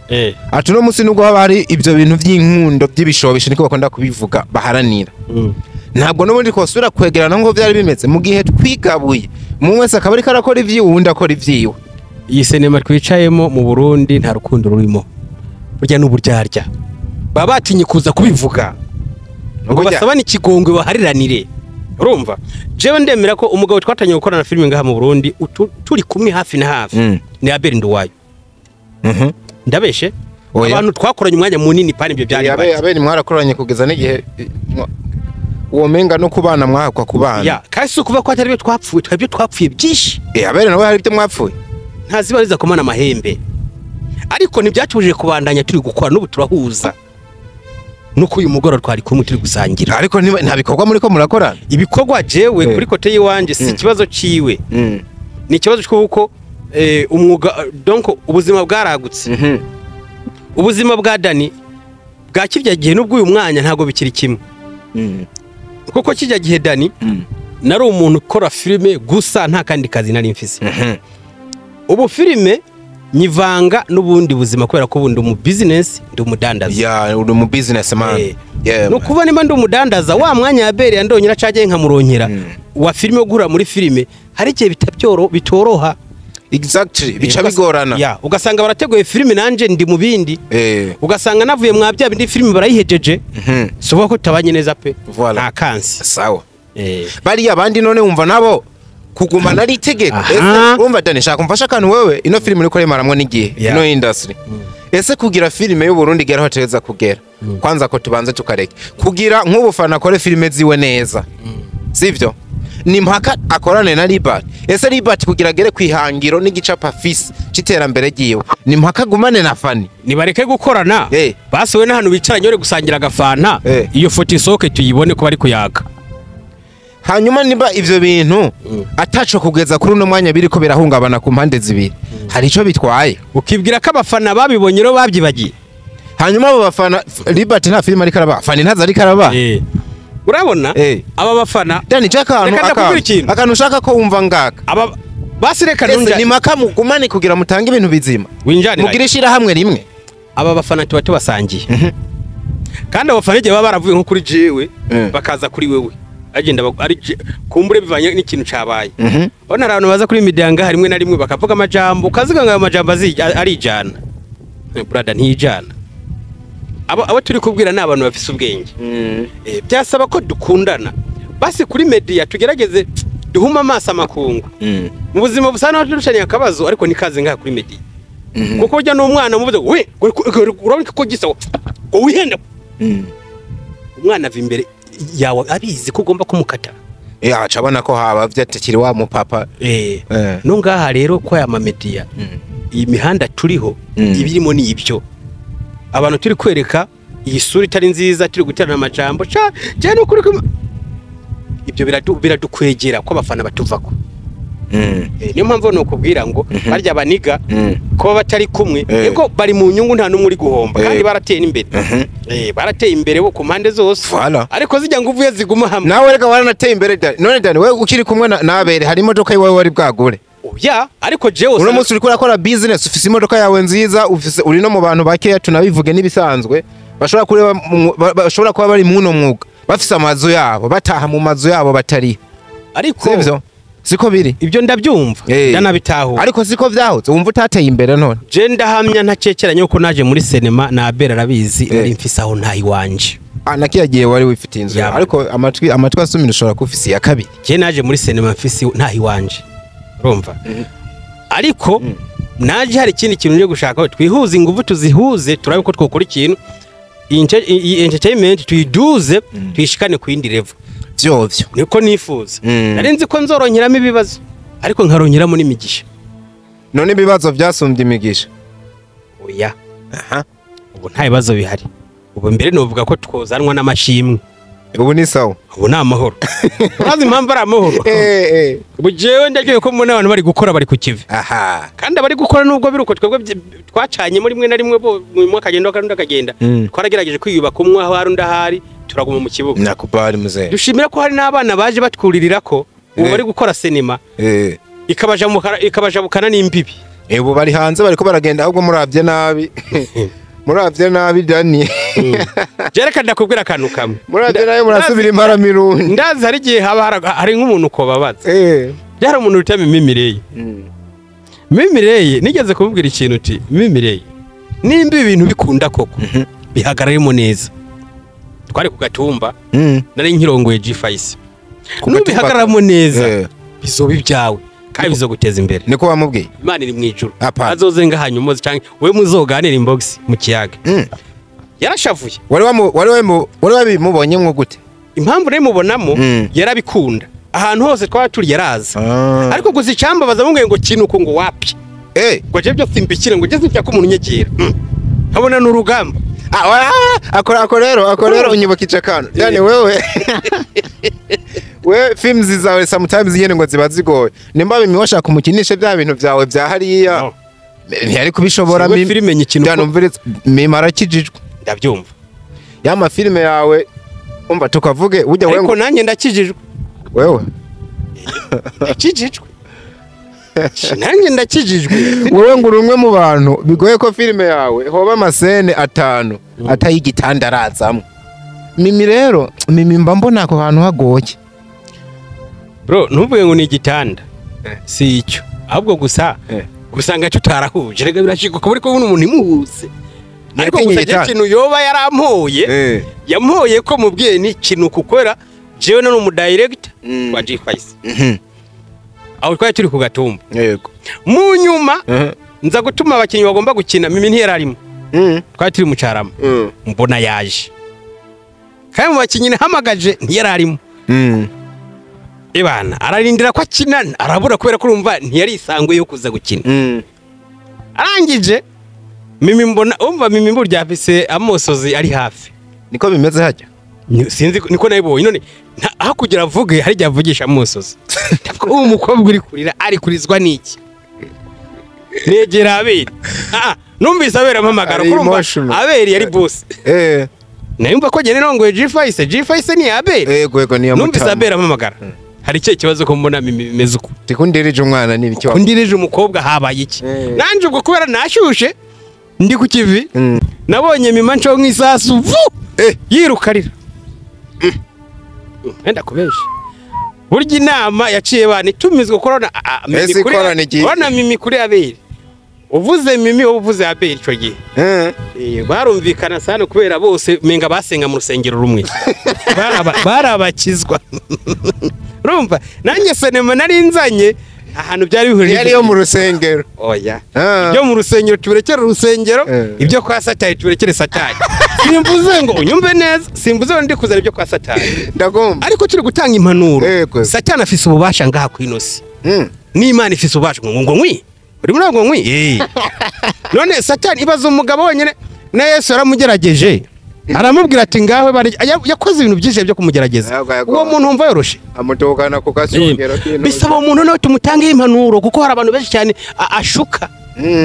S2: Ati no munsi nubwo haba hari ivyo bintu vy'inkundo by'ibishobisho niko bakunda kubivuga baharanira. Ntabwo n'ubundi kosubira kwegerana ngo byari bimeze mu gihe twigabuye. Umwe wese akaba ariko arakora ivyiwe uwundi akora ivyiwe.
S1: Iyi sinema twicayemo mu Burundi nta rukundo rurimo. Burya n'uburyarya. Baba batinye kuza kubivuga. Ngo basabane ikigongwe bahariranire. Urumva? Jewe ndemera ko umugabo twatanye gukorana filime ngaha mu Burundi turi kumwe hafi na hafi. Ni Abel Nduwayo. Ndabeshe abantu twakoranye umwanya munini pani ibyo byari
S2: bari. Abel mwarakoranye kugeza n'igihe Uwo menga no kubana mwahakwa kubana.
S1: Ya, kandi si ukuvuga ko atari byo twapfuye, twari twapfuye byinshi.
S2: Abere nawe hari ibyo mwapfuye.
S1: Ntazibariza kumana amahembe. Ariko ntibyacubujije kubandanya turi gukora n'ubu turahuza. Nuko uyu mugoro twari kumwe turi gusangira.
S2: Ariko nta bikorwa muri ko murakorana.
S1: Ibikorwa jewe kuri kote yiwanje si ikibazo ciwe. Ni ikibazo cy'uko umwuga donc ubuzima bwaragutse. Ubuzima bwa Dani bwa kirya gihe n'ubwo uyu mwanya ntago bikiri kimwe. Kuko kijya gihe Dani nari umuntu ukora filime gusa nta kandi kazi nari mfise. Ubu filime nyivanga n'ubundi buzima kubera ko ubundi mu business ndi umudandaza.
S2: Yeah, uri mu business man. Yeah.
S1: No kuba nimba ndi umudandaza wa mwanya ya Bere yandonyera caje nkamuronkera wa filime gura muri filime hari igihe bitabyoro bitoroha.
S2: Exactly, bica bigorana.
S1: Yeah, ugasanga barateguye filime nanje ndi mu bindi. Ugasanga navuye mwa bya bindi filime barayihejeje. Suba ko tabanye neza pe. Nta kansi.
S2: Sawa. Bari abandi none wumva nabo kugumana ari itegeko. Ese urumva Dani shaka umfasha akantu wewe ino filime uriko remaramwo n'igihe ino industry. Ese kugira filime y'u Burundi igera aho teza kugera. Kwanza ko tubanze tukareke. Kugira nk'ubufana akore filime ziwe neza. Sivyo? Ni mpaka akorane na Libert. Ese Libert kugira agere kwihangiro n'igicapa fisi citerambere giwe. Ni mpaka gumane na Fani.
S1: Nibareke gukorana. Basi we n'ahantu bicaranye ore gusangira agafanta. Iyo foto isohoke tuyibone ko bari kuyaga.
S2: Hanyuma niba ivyo bintu ataco kugeza kuri uno mwanya biriko birahungabana ku mpande zibiri. Hari ico bitwaye.
S1: Ukibwira ko abafana babibonye ro babyibagiye.
S2: Hanyuma abo bafana Libert nta filime ariko araba. Fani ntaza ariko araba.
S1: Urabona aba bafana
S2: Dani akantu ushaka ko wumva ngaka.
S1: Aba basireka nunja
S2: ni maka mugumane kugira mutange ibintu bizima. Mugire shira hamwe rimwe.
S1: Aba bafana tuba tubasangiye. Kandi abafana igihe baba baravuye nko kuri jewe bakaza kuri wewe. Agenda ari kumbure bivanye n'ikintu cabaye. Ona abantu baza kuri media ngaha rimwe na rimwe bakavuga amajambo ukaziga ngo amajambo arijana. Brother ntijana. Abo turi kubwira ni abantu bafise ubwenge. Byasaba ko dukundana. Basi kuri media tugerageze duhuma amaso amakungu. Mu buzima busana dushanye akabazo ariko nikaze ngaha kuri media. Kuko ujya n'umwana muvuze we urabona ko gisa ngo wihenda. Umwana ava imbere yawe abizi ko ugomba kumukata.
S2: Aca abona ko haba vyatekiri wa mupapa.
S1: No ngaha rero ko aya media iyi mihanda turiho ibirimo ni ibyo. Abantu turi kwereka iyi sura itari nziza turi guterana amajambo je no kuri ibyo biradukwegera ko abafana batuvako. Niyo mpamvu no kubwira ngo barya baniga ko batari kumwe yego bari mu nyungu nta numwe uri guhomba kandi barateye imbere. Barateye imbere bo ku mpande zose. Ariko zijya ngo uvuye ziguma hamwe.
S2: Nawe reka waranateye imbere Dani. None Dani wewe ukiri kumwe na Abere hari imodoka yiwe wari bwagure.
S1: Oya ariko jewe
S2: uno munsi uriko urakora business ufise imodoka yawe nziza ufise uri no mu bantu bakeya tunabivuge nibisanzwe bashobora kureba bashobora kuba bari muno mwuga bafise amazu yabo bataha mu mazu yabo batari.
S1: Ariko
S2: sivyo siko biri
S1: ibyo ndabyumva ndanabitaho
S2: ariko siko vyahotse wumva utateye imbere none.
S1: Je ndahamya ntacekeranye uko naje muri cinema na Abel arabizi nari mfise aho ntayi wanje.
S2: Nakiyagiye wari wifitiye inzu ariko amatwi asumira ushobora kufisi ya kabiri.
S1: Je naje muri cinema mfise ntayi wanje. Urumva? Ariko naje hari ikindi kintu nje gushaka twihuze ingufu tuzihuze turabe ko twokora ikintu entertainment tuyiduze tuyishikane ku yindi level.
S2: Vyovyo
S1: niko nifuza. Nari nzi ko nzoronkeramo ibibazo ariko nkaronkeramo n'imigisha.
S2: None ibibazo byasumbye imigisha?
S1: Oya. Ubu nta bibazo bihari. Ubu mbere novuga ko twozanwa n'amashimwe.
S2: Ubu ni sawa.
S1: Ubu ni amahoro. Urazi impamvu ari amahoro? Ubu jewe ndagiye ko mbona abantu bari gukora bari ku kivi. Kandi abari gukora nubwo biruko twebwe twacanye muri rimwe na rimwe bo mu akagenda kandi akagenda. Twaragerageje kwiyubaka umwe aho hari undi ahari turaguma mu kibuga.
S2: Nakubali muzee.
S1: Dushimira ko hari n'abana baje batwuririra ko ubu bari gukora cinema. Ikabajabukana n'imbibi.
S2: Ubu bari hanze bariko baragenda ahubwo muravye nabi. Muravye nabi Dani.
S1: Jereka ndakubwira akantu kamwe.
S2: Muravye nabi murasubira impara mirundi.
S1: Ndazi hari gihe haba hari nk'umuntu ko babaza. Byari umuntu utama imimireye. Mimireye nigeze kumubwira ikintu uti mimireye nimba ibintu bikunda koko bihagararemo neza. Twari ku gatumba nari nkirongoye G5. Nubihagararamo neza bizoba ibyawe kandi bizoguteza imbere.
S2: Niko wamubwiye?
S1: Imana iri mwijuru. Azozenga hanyuma canke we muzoganira inbox mu kiyaga. Yarashavuye.
S2: Wari wabimubonye mwo gute?
S1: Impamvu rero mubonamo yarabikunda ahantu hose twaba turi yaraza. Ariko gusa icambabaza bamubwiye ngo kinuko ngo wapi. Ngo je byo simbikire ngo je sinshaka umuntu unyegera. Nkabona n'urugamba.
S2: Ako rero unyibukije akantu. Yani wewe we films zawe sometimes nyene ngo ziba zigoye. Nimba Mimi washaka kumukinisha bya bintu byawe bya hariya. Ntiyari kubishobora
S1: Mimi. Filime nyikino.
S2: Yanumviritse Mimi arakijijwe.
S1: Ndabyumva.
S2: Ya ma filime yawe umva tukavuge ujya wewe.
S1: Ariko nanjye ndakijijwe.
S2: Wewe.
S1: Ndakijijwe. Nanjye ndakijijwe.
S2: Wewe ngo uri umwe mu bantu bigoye ko filime yawe hoba amasene 5 atayigitanda arazamwe. Mimi rero Mimi mba mbona ako hantu hagoye.
S1: Bro ntuvuge ngo ni igitanda. Si icyo. Ahubwo gusa usanga tutarahuje. Rega birashika ko buri ko umuntu imuhuze. Ariko gusa ikintu yoba yarampoye yampoye ko mubwiye ni ikintu kukora jewe no mu director wa G5. Aho twari turi ku Gatumba.
S2: Yego.
S1: Mu nyuma nza gutuma abakinyi bagomba gukina Mimi ntiyararimo. Twari turi mu Carama. Mbona yaje. Kandi mu bakinyi nahamagaje ntiyararimo. Ibana ararindira ko akina arabura kubera ko urumva ntiyari isanguye yo kuza gukina. Arangije Mimi mbona umva Mimi burya afise amosozi ari hafi.
S2: Niko bimeze hajya.
S1: Sinzi niko nayibonye none aho kugira avuge hari avugisha amosozi. Uwo mukobwa uri kurira ari kurizwa niki? Negera Abeli. Numvise Abeli ampamagara kurumva Abeli yari boss. Nayumva ko gene nongoye G5, G5 ni Abeli.
S2: Yego ni ya mutama.
S1: Numvise Abeli ampamagara. Hari cye kibazo ko mbona Mimi bimeze uko.
S2: Tikundirije umwana ni ibiki?
S1: Kundirije umukobwa habaye iki? Nanje ubwo kubera nashushe ndi ku kivi nabonye Mimi nco nk'isasu vu yirukarira. Enda kubesha. Burya inama yaciye bana itumizwa corona corona Mimi kuri Abeli. Uvuze Mimi uvuze Abeli ico gihe. Barumvikana sana kubera bose menga basenga mu rusengero rumwe. Barabakizwa. Urumva nanjye sinema nari nzanye ahantu byari bihuriye
S2: yari yo mu rusengero.
S1: Oya. Ibyo mu rusengero tuberekere urusengero, ibyo kwa Satani tuberekere Satani. Simvuze ngo unyumve neza, simvuze ngo ndi kuzana ibyo kwa Satani.
S2: Ndagomba.
S1: Ariko turi gutanga impanuro. Satani afise ububasha ngaha ku inosi. N'Imana ifise ububasha ngo ngwi. Uri muri ngo ngwi. None Satani ibaza umugabo wenyene na Yesu yaramugerageje. Aramubwira ati ngawe yakoze ibintu byinshi byo kumugerageza. Uwo muntu umva yoroshe.
S2: Amutokana ku kasongero kino.
S1: Bisaba umuntu nawe tumutange impanuro kuko hari abantu benshi cyane ashuka.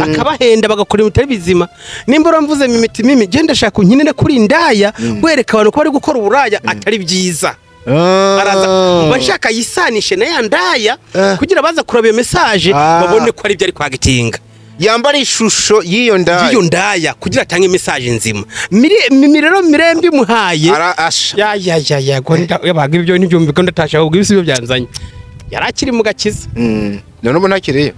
S1: Akabahenda bagakora ibintu bizima. Nimba uramvuze mimiti mimi genda shaka unkinire kuri indaya wereka abantu ko bari gukora uburaya atari byiza. Araza bashaka yisanishe na ya ndaya kugira baza kuraba iyo message babone ko ari byo ari kwagitinga.
S2: Yambara ishusho y'iyo ndaya.
S1: Y'iyo ndaya kugira atange message nzima. Mimi rero mirembe muhaye. Ya ya ya ya gonda yabaga ibyo ntibyumvika ndatasha ahubwo ibisi byanzanye. Yarakiri mu gakiza.
S2: None ubu ntakiriyo.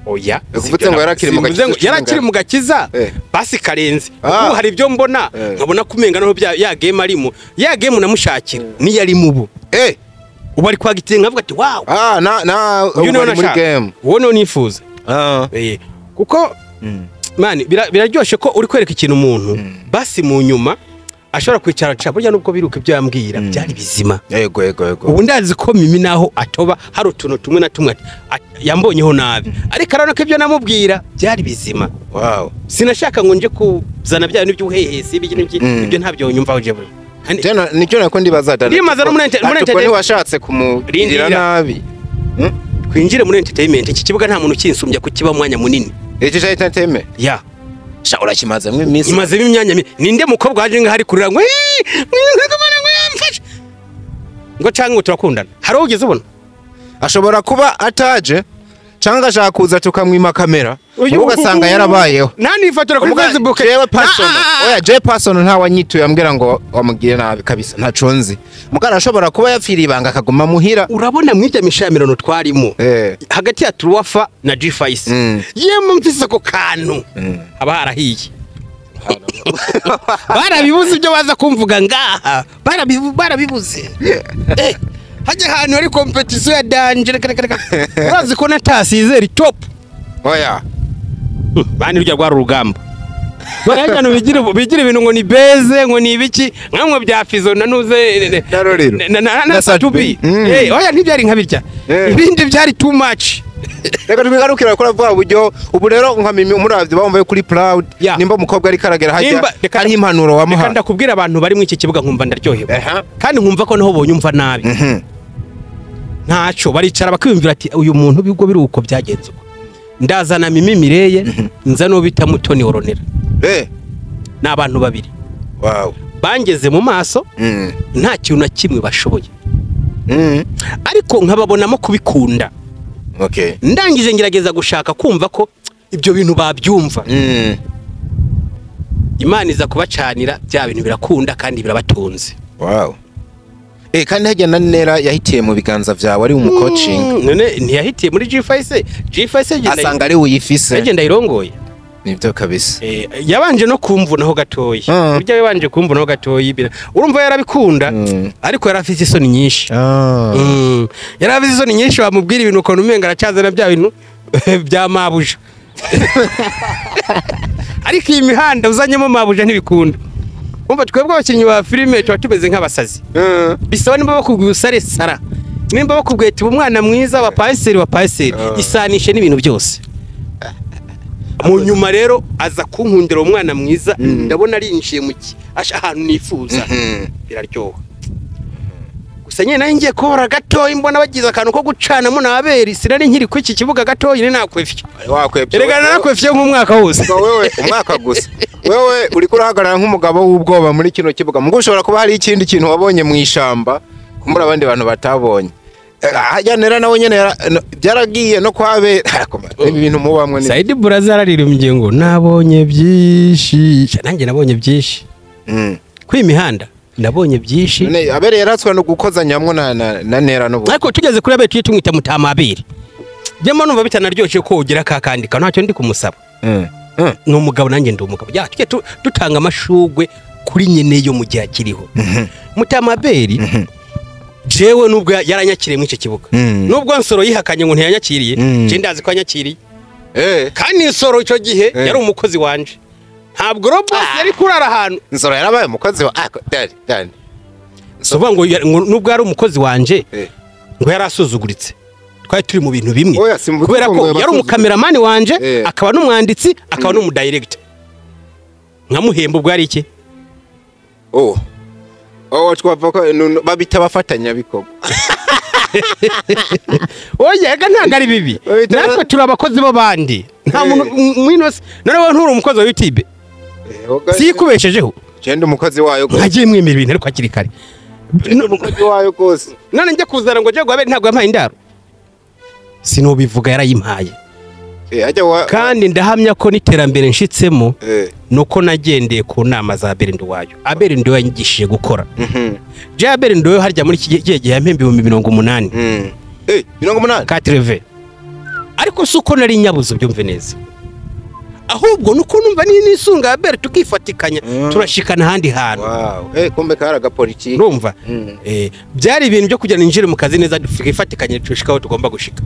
S1: Oya.
S2: Uvutse ngo yarakiri mu gakiza.
S1: Yarakiri mu gakiza. Basi karenze. Ubu hari ibyo mbona nkabona kumenga no bya ya game arimo. Ya game namushakira ni yari mubu. Ubu ari kwagitinga avuga ati wow.
S2: Na ubu muri game.
S1: Uwo no nifuza. Kuko mani biraryoshe ko uri kwereka ikintu umuntu basi mu nyuma ashobora kwicara aca burya nubwo biruka ibyo yambwira byari bizima.
S2: Yego.
S1: Ubu ndazi ko Mimi naho atoba hari utuntu tumwe na tumwe yambonyeho nabi ariko arabona ko ibyo namubwira byari bizima.
S2: Wow.
S1: Sinashaka ngo nje kuzana bya bintu by'ubuhehesi ibyo ntabyo nyumva uje buri.
S2: Tena nicyo nako ndibaza dana.
S1: Ndimaza no muri
S2: entertainment washatse kumugirira nabi.
S1: Twinjire muri entertainment iki kibuga nta muntu kinsumbya kukiba mwanya munini.
S2: Iki cya entertainment?
S1: Ya.
S2: Sha urakimazemo iminsi.
S1: Imazemo imyanya ninde mukobwa waje ngaho ari kurira ngo ngo yamfashe. Ngo cyangwa turakundana. Hari ugeze ubona?
S2: Ashobora kuba ataje cyangwa ashaka kuza tukamwima kamera. Ugasanga yarabayeho.
S1: Nani ifotora kuri Facebook.
S2: Jewe person. Oya je person nta wanyituye ambwira ngo wamugire nabi kabisa ntaco nzi. Mugara ashobora kuba yapfira ibanga akaguma muhira.
S1: Urabona mwibya mishamirano twarimo. Hagati ya Truwafa na G5. Yemwe mfise ko kantu. Aba harahiye. Barabibuze ibyo baza kumvuga ngaha. Barabibuze. Hajya ahantu hari competition ya danger reka. Urazi ko natasizeri top.
S2: Oya.
S1: Bani rujya rwa rugamba. Barajyana bigira ibintu ngo ni beze ngo ni ibiki nkamwe bya Fizo na nuze na Satubi. Oya ntibyari nka birya. Ibindi byari too much.
S2: Reka tubigarukira gukora bwa buryo ubu rero nka Mimi umuravye bambaye kuri proud nimba umukobwa ari karagera hajya ari impanuro wamuha.
S1: Reka ndakubwira abantu bari mu iki kibuga nkumva ndaryohewe kandi nkumva ko naho bonyumva nabi. Ntaco baricara bakiyumvira ati uyu muntu bibwo biri uko byagenze uko. Ndazana Mimi Mireye nza no bita Mutoni Oronera. Ni abantu babiri.
S2: Wow.
S1: Bangeze mu maso nta kintu na kimwe bashoboye. Ariko nkababonamo kubikunda.
S2: Okay.
S1: Ndangije ngerageza gushaka kumva ko ibyo bintu babyumva. Imana iza kubacanira bya bintu birakunda kandi birabatunze.
S2: Wow. Kandi hajya na Nera yahitiye mu biganza vyawe ari umu coaching.
S1: None ntiyahitiye muri G5 G5
S2: asanga ari uyifise.
S1: Agenda irongoye.
S2: Nibyo kabisa.
S1: Yabanje no kumvunaho gatoyi. Burya yabanje kumvunaho gatoyi. Urumva yarabikunda ariko yarafise isoni nyinshi. Yarafise isoni nyinshi bamubwira ibintu ukuntu umenga aracazana bya bintu bya mabuja. Ariko iyi mihanda uzanyemo mabuja ntibikunda. Umva twebwe abakinnyi ba filime tuba tumeze nk'abasazi. Bisaba nimba bakubwiye usare sara. Nimba bakubwiye ati umwana mwiza wa paseri wa paseri isanishe n'ibintu byose. Mu nyuma rero aza kunkundira umwana mwiza ndabona arinjiye mu ki ahantu nifuza biraryoha. Gusa nyine nayo ngiye kubora gatoyi mbona bagize akantu ko gucanamo naberi sinari nkiri ku iki kibuga gatoyi ni nakwefye.
S2: Wakwefye.
S1: Erega narakwefye nk'umwaka wose.
S2: Wewe umwaka gusa. Wewe uri kurahagarara nk'umugabo w'ubwoba muri kino kibuga. Mugo ushobora kuba hari ikindi kintu wabonye mu ishamba kumbura abandi bantu batabonye. Hajya Nera nawe nyene byaragiye no kwabe ibintu mubamwe ni
S1: Saidi Buraza araririmbye ngo nabonye byinshi nanjye nabonye byinshi kwi mihanda nabonye byinshi
S2: none abere yaratswe no gukozanyamwo na Nera no
S1: ariko tugeze kuri abere tumwita mutamabiri jemo numva bitanaryoshye ko ugira kakandika ntacyo ndi kumusaba ni umugabo nanjye ndi umugabo ya tujye dutanga amashugwe kuri nyene yo mu gihe akiriho mutamaberi jewe nubwo yaranyakiriye mu icyo kibuga nubwo Nsoro yihakanye ngo ntiyanyakiriye je ndazi ko yanyakiriye kandi Nsoro icyo gihe yari umukozi wanje ntabwo robot yari kurara ahantu
S2: Nsoro yarabaye umukozi wa dad
S1: so ngo nubwo yari umukozi wanje ngo yarasuzuguritse twari turi mu bintu bimwe kubera ko yari umukameramani wanje akaba n'umwanditsi akaba n'umudirector nkamuhemba ubwo yari iki
S2: twavuga ko babita bafatanya bikorwa.
S1: Oya ega ntabwo ari bibi natwe turi abakozi b'abandi nta muntu mwino none wowe nturi umukozi wa YouTube sikubeshejeho
S2: genda umukozi wayo
S1: gose nkagiye mwemera ibintu ariko hakiri kare
S2: umukozi wayo gose
S1: none njye kuzana ngo njye guhabere ntabwo yampaye indaro sinobivuga yarayimpaye kandi ndahamya ko n'iterambere nshitsemo nuko nagendeye ku nama za Abel Nduwayo. Abel Nduwayo yanyigishije gukora. Je Abel Nduwayo harya muri iki gihe yampembe 80,000.
S2: 80
S1: 4V. Ariko suko nari nyabuze byumve neza. Ahubwo nuko numva ni nisunga Abel tukifatikanya turashikana handi hantu.
S2: Wow. Kumbe karaga politiki.
S1: Urumva? Byari ibintu byo kujyana injire mu kazi neza tukifatikanya tushikaho tugomba gushika.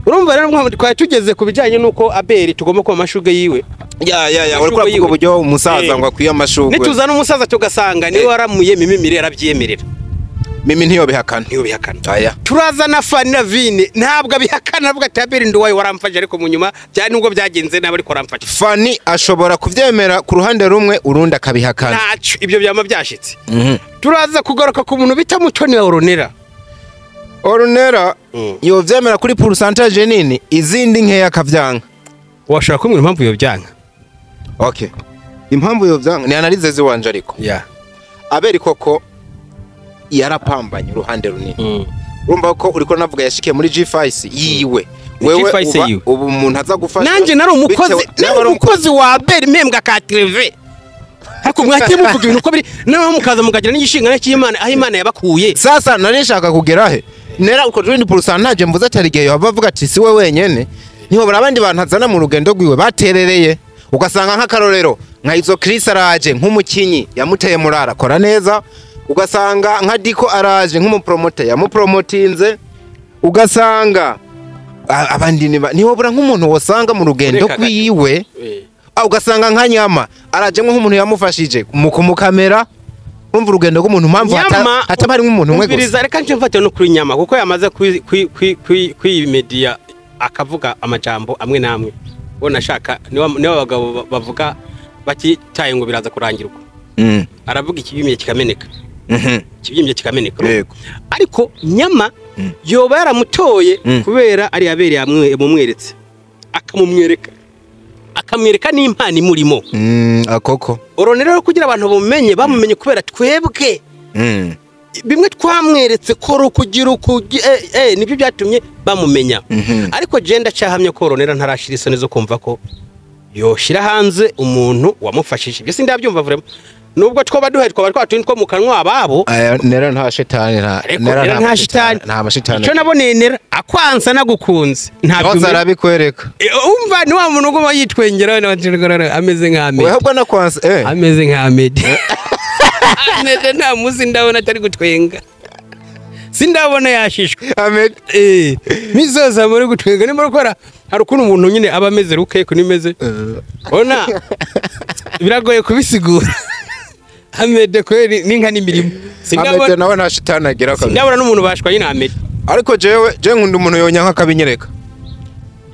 S1: Urumva rero twari tugeze ku bijyanye nuko Abel tugomba kuba amashuge yiwe.
S2: Ya uri kuravuga uburyo umusaza ngo akwiye amashugwe.
S1: Nituzana umusaza tugasanga niwe waramuye Mimi Mireye arabyemerera.
S2: Mimi ntiyo bihakana.
S1: Ntiyo bihakana.
S2: Aya.
S1: Turazana Fanny Lavine ntabwo abihakana avuga ati Abel Nduwayo waramfashe ariko mu nyuma byari nubwo byagenze nabi ariko waramfashe.
S2: Fanny ashobora kuvyemera ku ruhande rumwe urundi akabihakana.
S1: Ntaco ibyo byama byashitse. Turaza kugaruka ku muntu bita Mutoni wa Oronera.
S2: Oronera yovyemera kuri pourcentage nini izindi nkeya akavyanga.
S1: Washobora kumbwira impamvu yovyanga?
S2: Okay. Impamvu yovyanga ni analyse ziwanje ariko.
S1: Yeah.
S2: Abel koko yarapambanye uruhande runini. Urumva ko uriko navuga yashikiye muri G5 yiwe. Wewe ubu umuntu aza gufasha.
S1: Nanje nari umukozi, nari umukozi wa Abel mpembwa ka TV. Ariko mwakiye muvuga ibintu uko biri naho mukaza mukagira n'igishingana cy'Imana aho Imana yabakuye.
S2: Sasa nari nshaka kugera he? Nera uko rundi pourcentage mvuze atari gihe bavuga ati si we wenyene. Niho barabandi bantu azana mu rugendo rwiwe baterereye. Ugasanga nk'akarorero nka izo Chris araje nk'umukinyi yamuteye murara kora neza. Ugasanga nka Diko araje nk'umupromoter yamupromotinze. Ugasanga abandi niho bura nk'umuntu wosanga mu rugendo rwiwe. Ugasanga nka Nyama arajemwe nk'umuntu yamufashije mu kumukamera. Urumva urugendo rw'umuntu mpamvu hataba harimo umuntu umwe gusa.
S1: Reka nje mfate no kuri Nyama kuko yamaze kuri media akavuga amajambo amwe namwe. Bona ashaka niwe abagabo bavuga bakitaye ngo biraza kurangirwa. Aravuga ikibimye kikameneka. Ikibimye kikameneka. Ariko Nyama yoba yaramutoye kubera ari Abeli yamumweretse. Akamumwereka. Akamwereka n'impano imurimo.
S2: Akoko.
S1: Oronera rero kugira abantu bamumenye bamumenye kubera twebwe. Bimwe twamweretse ko rukugira nibyo byatumye bamumenya. Ariko je ndacahamye ko Oronera ntarashira isoni zo kumva ko yoshira hanze umuntu wamufashije. Ibyo sindabyumva vraiment. Nubwo twoba duhe twaba twatundi two mu kanwa ababo.
S2: Nera nta shitani
S1: nera nta shitani
S2: nta mashitani.
S1: Ico naboneye Nera akwansa nagukunze.
S2: Ntabwo arabikwereka.
S1: Umva ni wa muntu uguma yitwengera ameze nka Ahmed.
S2: Wewe ahubwo nakwansa
S1: ameze nka Ahmed. Ahmed nta muzi ndabona atari gutwenga. Sindabona yashishwe.
S2: Ahmed
S1: mizoza muri gutwenga ni muri hari ukuntu umuntu nyine aba ameze ruke kunimeze. Ona biragoye kubisigura. Ahmed kweri ninka n'imirimo.
S2: Ahmed nawe nta shitani agira kabisa.
S1: Sindabona n'umuntu bashwanye na Ahmed.
S2: Ariko jewe je nkunda umuntu yonyanka akabinyereka.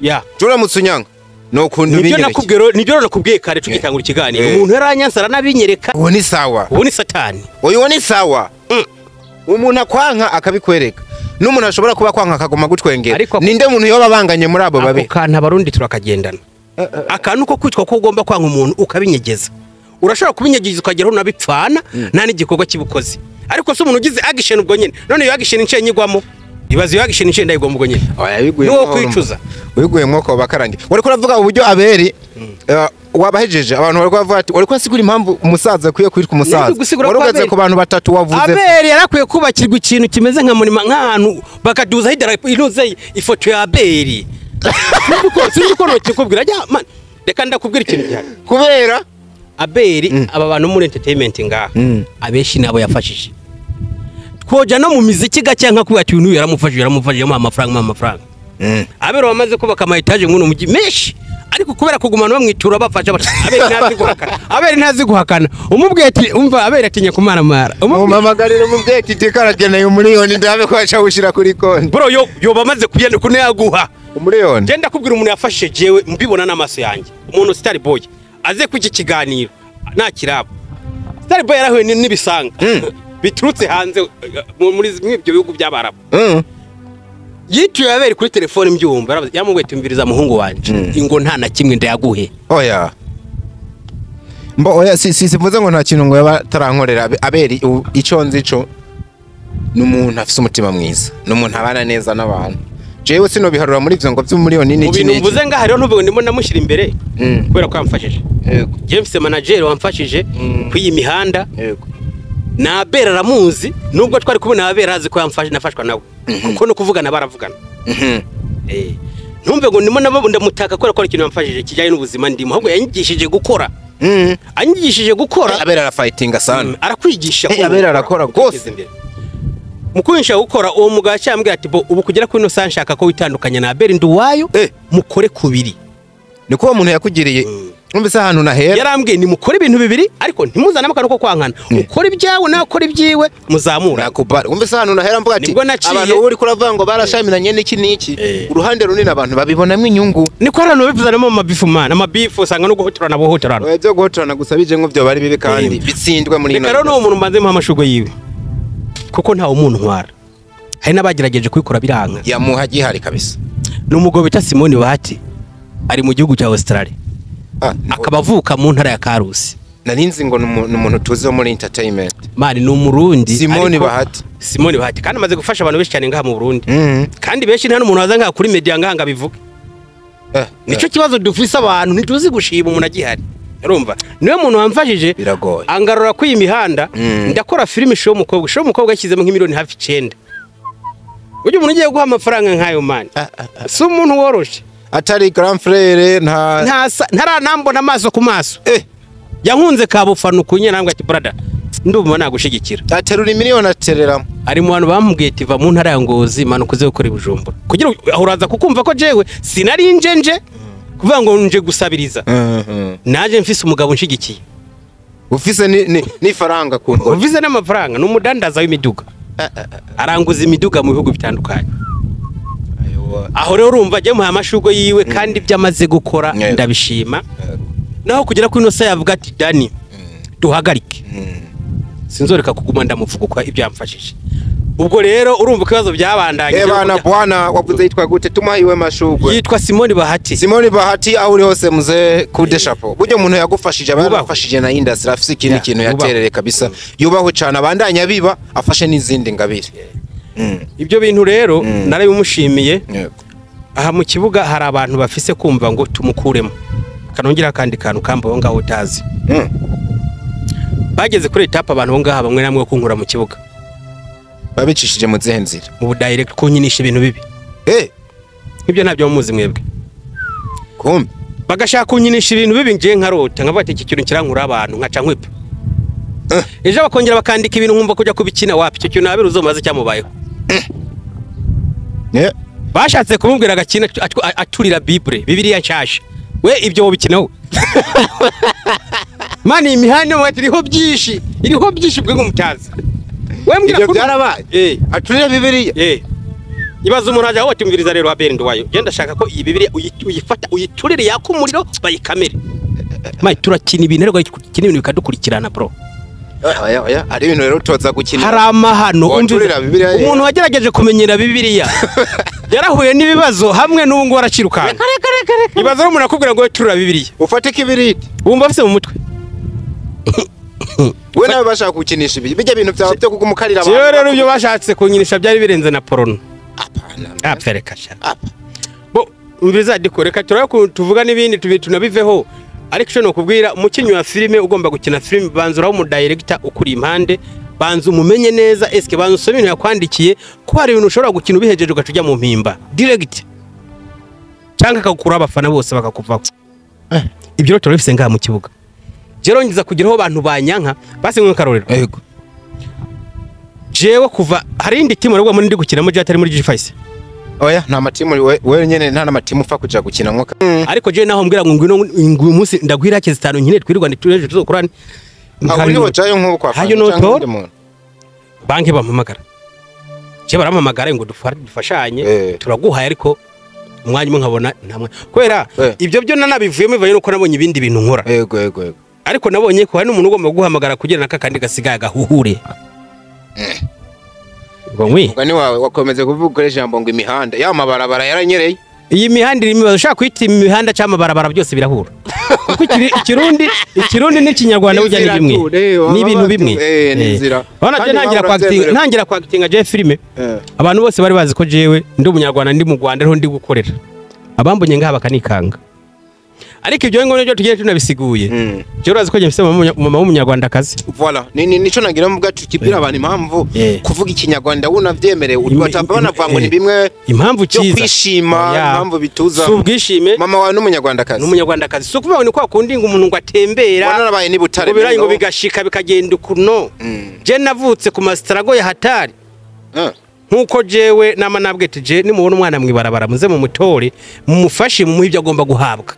S1: Ya.
S2: Uramutse unyanka no kunda ubinyereka.
S1: Nibyo nakubwiye nibyo nakubwiye kare tugitangura ikiganiro. Umuntu yaranyansara nabinyereka.
S2: Uwo ni sawa.
S1: Uwo ni satani.
S2: Uwo ni sawa. Umuntu akwanka akabikwereka. N'umuntu ashobora kuba kwanka akagoma gutwengera. Ninde muntu yoba banganye muri abo babi?
S1: Ako kantu abarundi turakagendana. Akantu ko kwitwa ko ugomba kwanga umuntu ukabinyegeza. Urashobora kubinyegeza ukageraho nabipfana nta n'igikorwa kibukoze. Ariko se umuntu ugize action ubwo nyene. None iyo action nce nyigwamo. Ibaze iyo action nce ndayigwamo ubwo nyene.
S2: Oya biguye.
S1: Nuwo kwicuza.
S2: Wiguye ko bakarangiye. Wari kuravuga uburyo Abeli wabahejeje abantu bari kuvuga ati wari kwasigura impamvu umusaza akwiye kwitwa umusaza. Wari ugaze ku bantu batatu wavuze.
S1: Abeli yarakwiye kubakirwa ikintu kimeze nka munima nk'ahantu bakaduza idarapo inuze ifoto ya Abeli. Sinzi ko nokikubwira man reka ndakubwira ikintu cyane.
S2: Kubera
S1: Abeli aba bantu muri entertainment ngaha abeshi nabo yafashije. Twoja no mu miziki gake nka kuba ati uyu yaramufashije yamuha amafaranga. Abeli bamaze kubaka ama etage muno mugi menshi ariko kubera kugumana bamwitura bafasha Abeli ntazi guhakana. Abeli ntazi guhakana. Umubwiye ati umva Abeli atinya kumaramara.
S2: Umamagarira umubwiye ati tikarageneye umuriyoni ndabe ko acha ushira kuri konti.
S1: Bro yo bamaze kuyana kuno yaguha.
S2: Umuriyoni.
S1: Genda kubwira umuntu yafashe jewe mbibona n'amaso yanjye. Umuntu Star Boy aze ku iki kiganiro nta kirabo. Star Boy yarahuye n'ibisanga biturutse hanze muri ibyo bihugu by'abarabu. Yituye Abeli kuri telefone mbyumva yamubwiye tumviriza muhungu wanje ingo nta na kimwe ndayaguhe.
S2: Oya. Mbo oya si sivuze ngo nta kintu ngo yaba tarankorera Abeli ico nzi ico numuntu afise umutima mwiza numuntu abana neza n'abantu. Jewe sino biharura muri ivyo ngo vy'umuriyoni n'iki
S1: n'iki. Mvuze ngaha rero ntuvuge ndimo ndamushyira imbere kubera ko yamfashije.
S2: Yego.
S1: James manager wamfashije kwiyi mihanda.
S2: Yego.
S1: Na Abeli aramuzi nubwo twari kubona Abeli azi ko yamfashije nafashwa nawe. Kuko no kuvugana baravugana. Ntumve ngo ndimo ndamutaka kubera ko ari ikintu yamfashije kijyanye n'ubuzima ndimo ahubwo yanyigishije gukora. Anyigishije gukora.
S2: Abeli arafightinga sana.
S1: Arakwigisha.
S2: Abeli arakora gose.
S1: Mukunisha gukora uwo mugabo cyambwira ati bo ubu kugera kuri no sanshaka ko witandukanya na Abeli Nduwayo mukore kubiri.
S2: Niko uwo muntu yakugiriye numvise ahantu nahera.
S1: Yarambwiye ni mukore ibintu bibiri ariko ntimuzane amakano ko kwankana. Ukore ibyawe nawe ukore ibyiwe muzamura.
S2: Nakubara. Umvise ahantu nahera mvuga ati abantu uri kuravuga ngo barashamiranye n'iki n'iki. Uruhande runini abantu babibonamwe inyungu.
S1: Niko abantu babivuzanamo amabifu mana amabifu usanga no guhotorana bohotorana.
S2: Oya byo guhotorana gusa bije ngo byo bari bibi kandi bitsindwe muri ino.
S1: Rero no umuntu mbanze muha amashugwe yiwe. Kuko nta umuntu ntwara. Hari nabagerageje kubikora biranka.
S2: Yamuha gihari kabisa.
S1: N'umugabo bita Simoni Bahati ari mu gihugu cya Australia. Akaba avuka mu ntara ya Karusi.
S2: Narinzi ngo n'umuntu tuzi muri entertainment.
S1: Mani ni umurundi.
S2: Simoni Bahati.
S1: Simoni Bahati kandi amaze gufasha abantu benshi cyane ngaha mu Burundi. Kandi benshi nta n'umuntu waza ngaha kuri media ngaha ngabivuge. Nico kibazo dufise abantu ntituzi gushima umuntu agihari. Urumva niwe muntu wamfashije angarura kwiyi imihanda ndakora filime show umukobwa show umukobwa yashyizemo nk'imiliyoni hafi 9. Ujye umuntu ugiye guha amafaranga nkayo man. Si umuntu woroshe.
S2: Atari grand frère nta
S1: ntaranambona amaso ku maso. Yankunze kabufana ukunye nambwe ati brother ndumva nagushigikira.
S2: Aterura miliyoni atereramo.
S1: Ari mu bantu bamubwiye ati va mu ntara ya Ngozi manuka uze gukora Bujumbura. Kugira uraza kukumva ko jewe sinari njenje. Kuvuga ngo nje gusabiriza. Naje mfise umugabo nshigikiye.
S2: Ufise ni faranga ku ngo.
S1: Ufise n'amafaranga, n'umudandaza w'imiduga. Aranguza imiduga mu bihugu bitandukanye. Aho rero urumva je muha amashurwe yiwe kandi ibyo amaze gukora ndabishima. Naho kugira ko ino yavuga ati Dani duhagarike. Sinzoreka kuguma ndamuvuga uko ibyo yamfashije. Ubwo rero urumva ko ibibazo byabandanye.
S2: Bana bwana wavuze yitwa gute tumuha iwe mashurwe?
S1: Yitwa Simoni Bahati.
S2: Simoni Bahati aho uri hose muze kude chapeau. Buryo umuntu yagufashije aba yarafashije na industry afise ikindi kintu yaterere kabisa. Yubahwe cyane abandanya biba afashe n'izindi ngabire.
S1: Ibyo bintu rero narabimushimiye. Aha mu kibuga hari abantu bafise kumva ngo tumukuremo. Kanongera kandi kantu kambo ngaho utazi. Bageze kuri etape abantu bo ngaha bamwe namwe kunkura mu kibuga.
S2: Babicishije mu zihe nzira?
S1: Mu direct kunyinisha ibintu bibi. Ibyo ntabyo muzi mwebwe.
S2: Kumbe
S1: bagashaka kunyinisha ibintu bibi ngiye nkarota nkavuga ati iki kintu kirankura abantu nkaca nkwipa. Ejo bakongera bakandika ibintu nkumva kujya kubikina wapi icyo kintu nabira uzomaze cyamubayeho. Bashatse kumubwira agakina aturira Bible, Bibiliya nshasha. We ibyo wobikinaho. Mani imihanda mwati iriho byinshi, iriho byinshi bwe ngumutazi. We mbwira
S2: ibyo byarabaye. Aturira Bibiliya.
S1: Ibaza umuntu aje aho atumviriza rero Abel Nduwayo. Genda shaka ko iyi Bibiliya uyifata uyiturire yaka umuriro bayikamere. Mai turakina ibintu ariko kina ibintu bikadukurikirana bro.
S2: Oya oya ari ibintu rero utoza gukina.
S1: Hari amahano umuntu wagerageje kumenyera Bibiliya yarahuye n'ibibazo hamwe n'ubu ngo aracirukana. Ibaza rero umuntu akubwira ngo turira Bibiliya.
S2: Ufate kibiriti.
S1: Wumva afise mu mutwe.
S2: We nawe bashaka gukinisha ibi bijya bintu byawe byo kugumukarira abantu.
S1: Jewe rero ibyo bashatse kunyinisha byari birenze na porno.
S2: Apana.
S1: Apfereka sha. Bo umviza dikoreka turayo tuvuga n'ibindi tunabiveho. Ariko cyo nokubwira umukinyi wa filime ugomba gukina filime banza uraho mu director ukuri impande banza umumenye neza eske banza usome ibintu yakwandikiye ko hari ibintu ushobora gukina ubihejeje ugaca mu mpimba direct cyangwa akagukura abafana bose bakakuvaho. Ibyo rero turabifise ngaha mu kibuga. Jero ngiza kugiraho abantu banyanka basi nko karorero.
S2: Yego.
S1: Jewe kuva hari indi timu rwo muri ndi gukinamo je atari muri G5.
S2: Oya nta matimu we nyene nta namatimu upfa kuja gukina nko.
S1: Ariko je naho mbwira ngo ngwino nguyu munsi ndagwira hake zitanu nkine twirwa nditureje tuzokorana.
S2: Aho niho jayo nko kwa
S1: fana. Banki bampamagara. Je barampamagara ngo dufashanye turaguhaye ariko umwanya umwe nkabona ntamwe. Kwera ibyo byo nanabivuyemo bivanye nuko nabonye ibindi bintu nkora.
S2: Yego yego yego.
S1: Ariko nabonye ko hari n'umuntu ugomba guhamagara kugira naka kandi gasigaye gahuhure. Ngo ngwi.
S2: Mugani wawe wakomeze kuvuga ijambo ngo imihanda ya mabarabara yaranyereye.
S1: Iyi mihanda irimo ushaka kwita imihanda cyangwa amabarabara byose birahura. Kuko ikirundi n'ikinyarwanda burya ni bimwe. Ni ibintu bimwe.
S2: N'inzira.
S1: Urabona je ntangira kwakitinga je filime. Abantu bose bari bazi ko jewe ndi umunyarwanda ndi mu Rwanda ariho ndi gukorera. Abambonye ngaha bakanikanga. Ariko ibyo ngo nibyo tugiye tunabisiguye. Je urazi ko je mfise mama w'umunyarwanda kazi.
S2: Voilà, ni nico nagira mvuga tukibwira abantu impamvu kuvuga ikinyarwanda wunavyemerewe utava banavuga ngo ni bimwe
S1: impamvu
S2: cyiza kwishima impamvu bituza.
S1: Si ubwishime.
S2: Mama wawe n'umunyarwanda kazi.
S1: N'umunyarwanda kazi. Si ukuvuga ngo ni kwa kundi ngo umuntu ngo atembera.
S2: Wanarabaye ni butare.
S1: Ngo ngo bigashika bikagenda ukuno. Je navutse ku mastrago ya hatari. Nkuko jewe nama nabwete je nimubona umwana mwibarabara muze mu mutore mumufashe mu ibyo agomba guhabwa.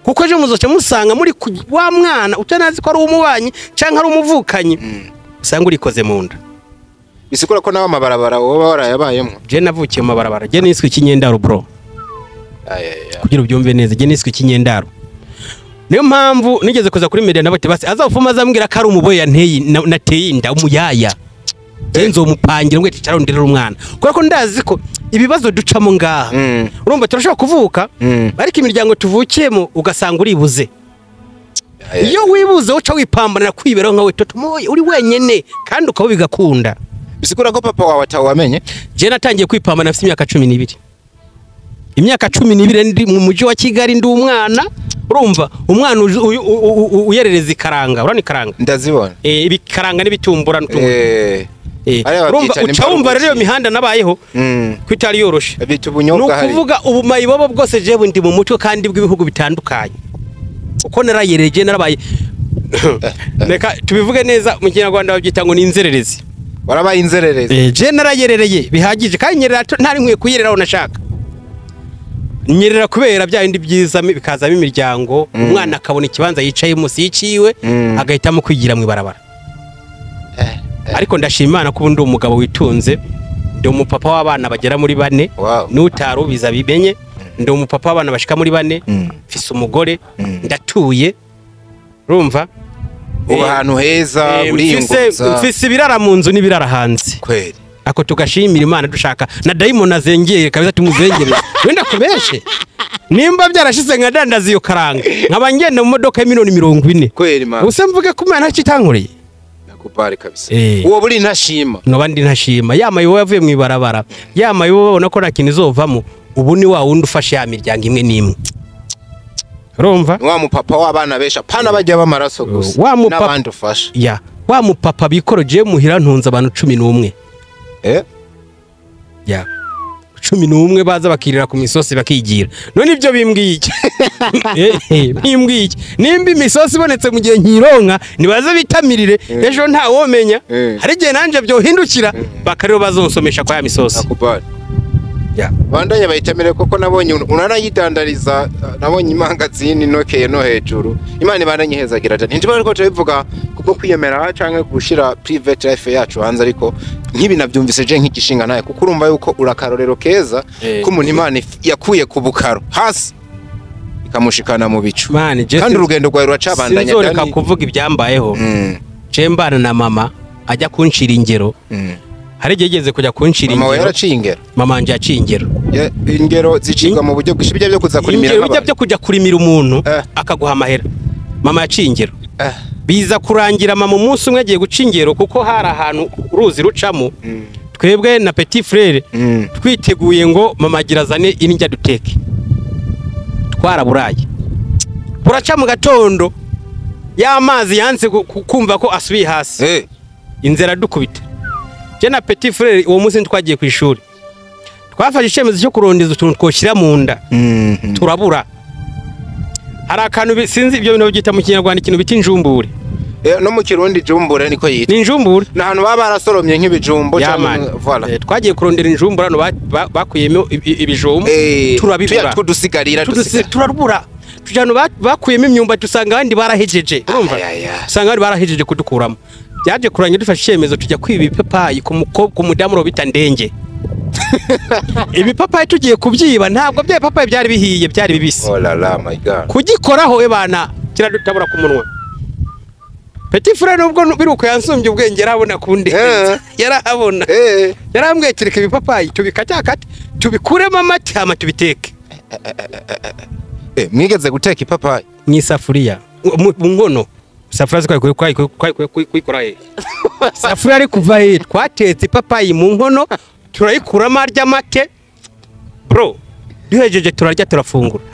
S1: Kuko ejo muzoca musanga muri wa mwana utanazi ko ari umubanyi canke ari umuvukanyi usanga urikoze mu nda.
S2: Bisikura ko nawe amabarabara woba warayabayemo.
S1: Je navukiye mu mabarabara, je niswe ikinyendaro bro. Kugira ubyumve neza, je niswe ikinyendaro. Niyo mpamvu nigeze kuza kuri media nabati basi azawufuma azambwira ko ari umuboya nteye nateye inda umuyaya. Je nzomupangira ngo ticarondera umwana. Kubera ko ndazi ko ibibazo ducamo ngaha. Urumva turashobora kuvuka ariko imiryango tuvukiyemo ugasanga uribuze. Iyo wibuze uca wipambanira kwiberaho nkawe totomoye uri wenyene kandi ukaba bigakunda.
S2: Bisikura ko papa wawe atawamenye?
S1: Je natangiye kwipambana afite imyaka 12. Imyaka 12 ndi mu mujyi wa Kigali ndi umwana. Urumva umwana uyerereza ikaranga, urani karanga?
S2: Ndazibona.
S1: Ibikaranga n'ibitumbura n'utuntu. Urumva uca wumva rero iyo mihanda nabayeho kwitari yoroshe. Nukuvuga ubu mayibobo bwose jewe ndi mu mutwe kandi bw'ibihugu bitandukanye. Uko narayereje narabaye. Reka tubivuge neza mu Kinyarwanda babyita ngo ni inzererezi.
S2: Warabaye inzererezi.
S1: Je narayerereye bihagije kandi nyerera ntari nkwiye kuyereraho nashaka. Nyerera kubera bya bindi byiza bikazamo imiryango, umwana akabona ikibanza yicaye munsi yiciwe, agahitamo kwigira mu ibarabara. Ariko ndashima Imana ko ubu ndi umugabo witunze, ndi umupapa w'abana bagera muri 4, n'utari ubiza bimenye, ndi umupapa w'abana bashika muri 4, mfise umugore, ndatuye, urumva?
S2: Uba ahantu heza, uriyunguruza.
S1: Mfise ibirara mu nzu n'ibirara hanze.
S2: Kweli.
S1: Ako tugashimira Imana dushaka na dayimoni azengeye kabisa tumuzengere. Wenda kubeshe. Nimba byarashize nka dandaza iyo karanga, nkaba ngenda mu modoka y'imiliyoni 40.
S2: Kweli ma.
S1: Use mvuge ko Imana ntacitanguriye.
S2: Nakubali kabisa. Uwo buri ntashima.
S1: No bandi ntashima. Yama yowe yavuye mu ibarabara. Yama yowe babona ko nta kintu izovamo, ubu ni wa wundi ufashe ya miryango imwe n'imwe. Urumva?
S2: Wa mupapa w'abana besha pana bajya bamaraso gusa. N'abandi ufasha.
S1: Ya. Wa mupapa bikoroje muhira ntunze abantu 11. Ya. 11 baza bakirira ku misosi bakigira. None ibyo bimbwiye iki? Bimbwiye iki? Nimba imisosi ibonetse mu gihe nkironka nibaze bitamirire ejo nta womenya. Hari gihe nanje byohindukira bakarero bazonsomesha kwa ya misosi.
S2: Akubali.
S1: Ya.
S2: Bandanye bayitamire koko nabonye unanayidandariza, nabonye imangazini nokeye no hejuru. Imana ibandanye hezagira cyane. Ntiba ariko tubivuga kubwo kwiyemera canke gushira private life yacu hanze, ariko nkibi navyumvise je nk'igishinga naye, kuko urumva yuko urakarorero keza ko umuntu Imana yakuye ku bukaro hasi ikamushikana mu bicu. Kandi urugendo rwawe ruracabandanya.
S1: Sinzoreka kuvuga ibyambayeho. Je mbana na mama ajya kunshira ingero. Hari igeze kujya kunshira ingero.
S2: Mama yaraciye ingero.
S1: Mama anje yaciye ingero.
S2: Ingero zicirwa mu buryo bw'ibyo byo kuza kurimira
S1: nk'abantu. Ingero byo kujya kurimira umuntu akaguha amahera. Mama yaciye ingero. Biza kurangira mama umunsi umwe agiye guca ingero kuko hari ahantu uruzi rucamo. Twebwe na petit frère twiteguye ngo mama agira azane indya duteke. Twaraburaye. Buraca mu gatondo ya mazi yanze kumva ko asubiye hasi. Inzira dukubita. Je na petit frère uwo munsi twagiye ku ishuri. Twafashe icyemezo cyo kurondeza utuntu twoshyira mu nda. Turabura. Hari akantu sinzi ibyo bintu byita mu Kinyarwanda ikintu bita injumbure.
S2: No mu Kirundi jumbure niko yitwa.
S1: Ni injumbure.
S2: Na hantu baba barasoromye nk'ibijumbo cyangwa voilà.
S1: Twagiye kurondera injumbure hano bakuyemo ibijumbo turabibura.
S2: Tudusigarira
S1: turarubura. Tujano bakuyemo imyumba tusanga abandi barahejeje. Urumva? Usanga abandi barahejeje kudukuramo. Byaje kuranye dufashe icyemezo tujya kwiba ibipapayi ku mukobwa ku mudamu bita Ndenge. Ibipapayi tugiye kubyiba ntabwo bya bipapayi byari bihiye byari bibisi.
S2: Oh la la my god.
S1: Kugikoraho we bana kiradutabura ku munwa. Petit frère nubwo biruko yansumbye ubwenge yarabona kunde. Yarahabona. Yarambwiye kireka ibipapayi tubikatakate tubikuremo amata hama tubiteke.
S2: Mwigeze guteka ipapayi
S1: mu isafuriya mu nkono. Safuriya kwikora he? Safuriya ari kuva he? Twatetse ipapayi mu nkono turayikuramo arya make bro, duhejeje turarya turafungura.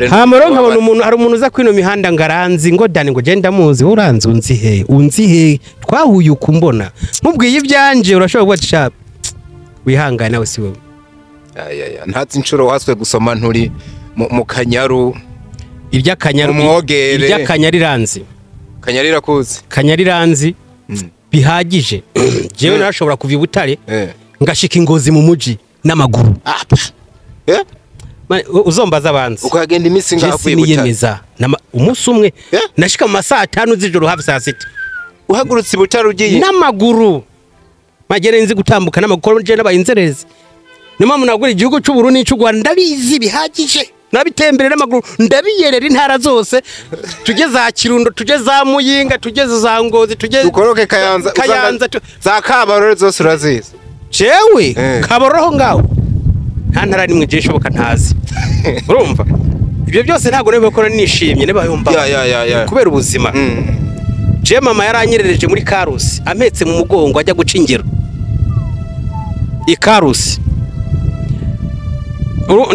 S1: Hamaro nkabona umuntu, hari umuntu uza kwino mihanda ngaranzi ngo Dani ngo genda muzi uranzi unzi he unzi he twahuye ukumbona mubwiye ibyanje urashobora kuba sharp wihangane nawe si wewe.
S2: Ntatsi inshuro waswe gusoma nturi mu Kanyaru.
S1: Irya Kanyaru
S2: umwogere.
S1: Irya Kanyariranzi.
S2: Kanyarira kuzi.
S1: Kanyariranzi bihagije. Jewe narashobora kuva i Butare ngashika Ingozi mu muji n'amaguru. Uzombaza abanzi.
S2: Ukagenda iminsi ngaho avuye
S1: Butare. Umunsi umwe nashika mu masaha 5 z'ijoro hafi saa 6.
S2: Uhagurutse Butare ugiye
S1: n'amaguru. Magere nzi gutambuka n'amaguru je n'abayinzerezi. Niyo mpamvu nagura igihugu cy'u Burundi n'cy'u Rwanda ndabizi bihagije. Nabitembere n'amaguru ndabiyerera intara zose, tujye za Kirundo, tujye za Muyinga, tujye za Ngozi, tujye
S2: dukoroke Kayanza,
S1: Kayanza
S2: za Kabarore zose urazizi.
S1: Jewe Kabarore ngaho nta ntara nimwe je ishoboka ntazi. Urumva ibyo byose ntago nebe gukora nishimye neba yumva kubera ubuzima. Je mama yaranyerereje muri Karusi ampetse mu mugongo ajya guca ingero i Karusi.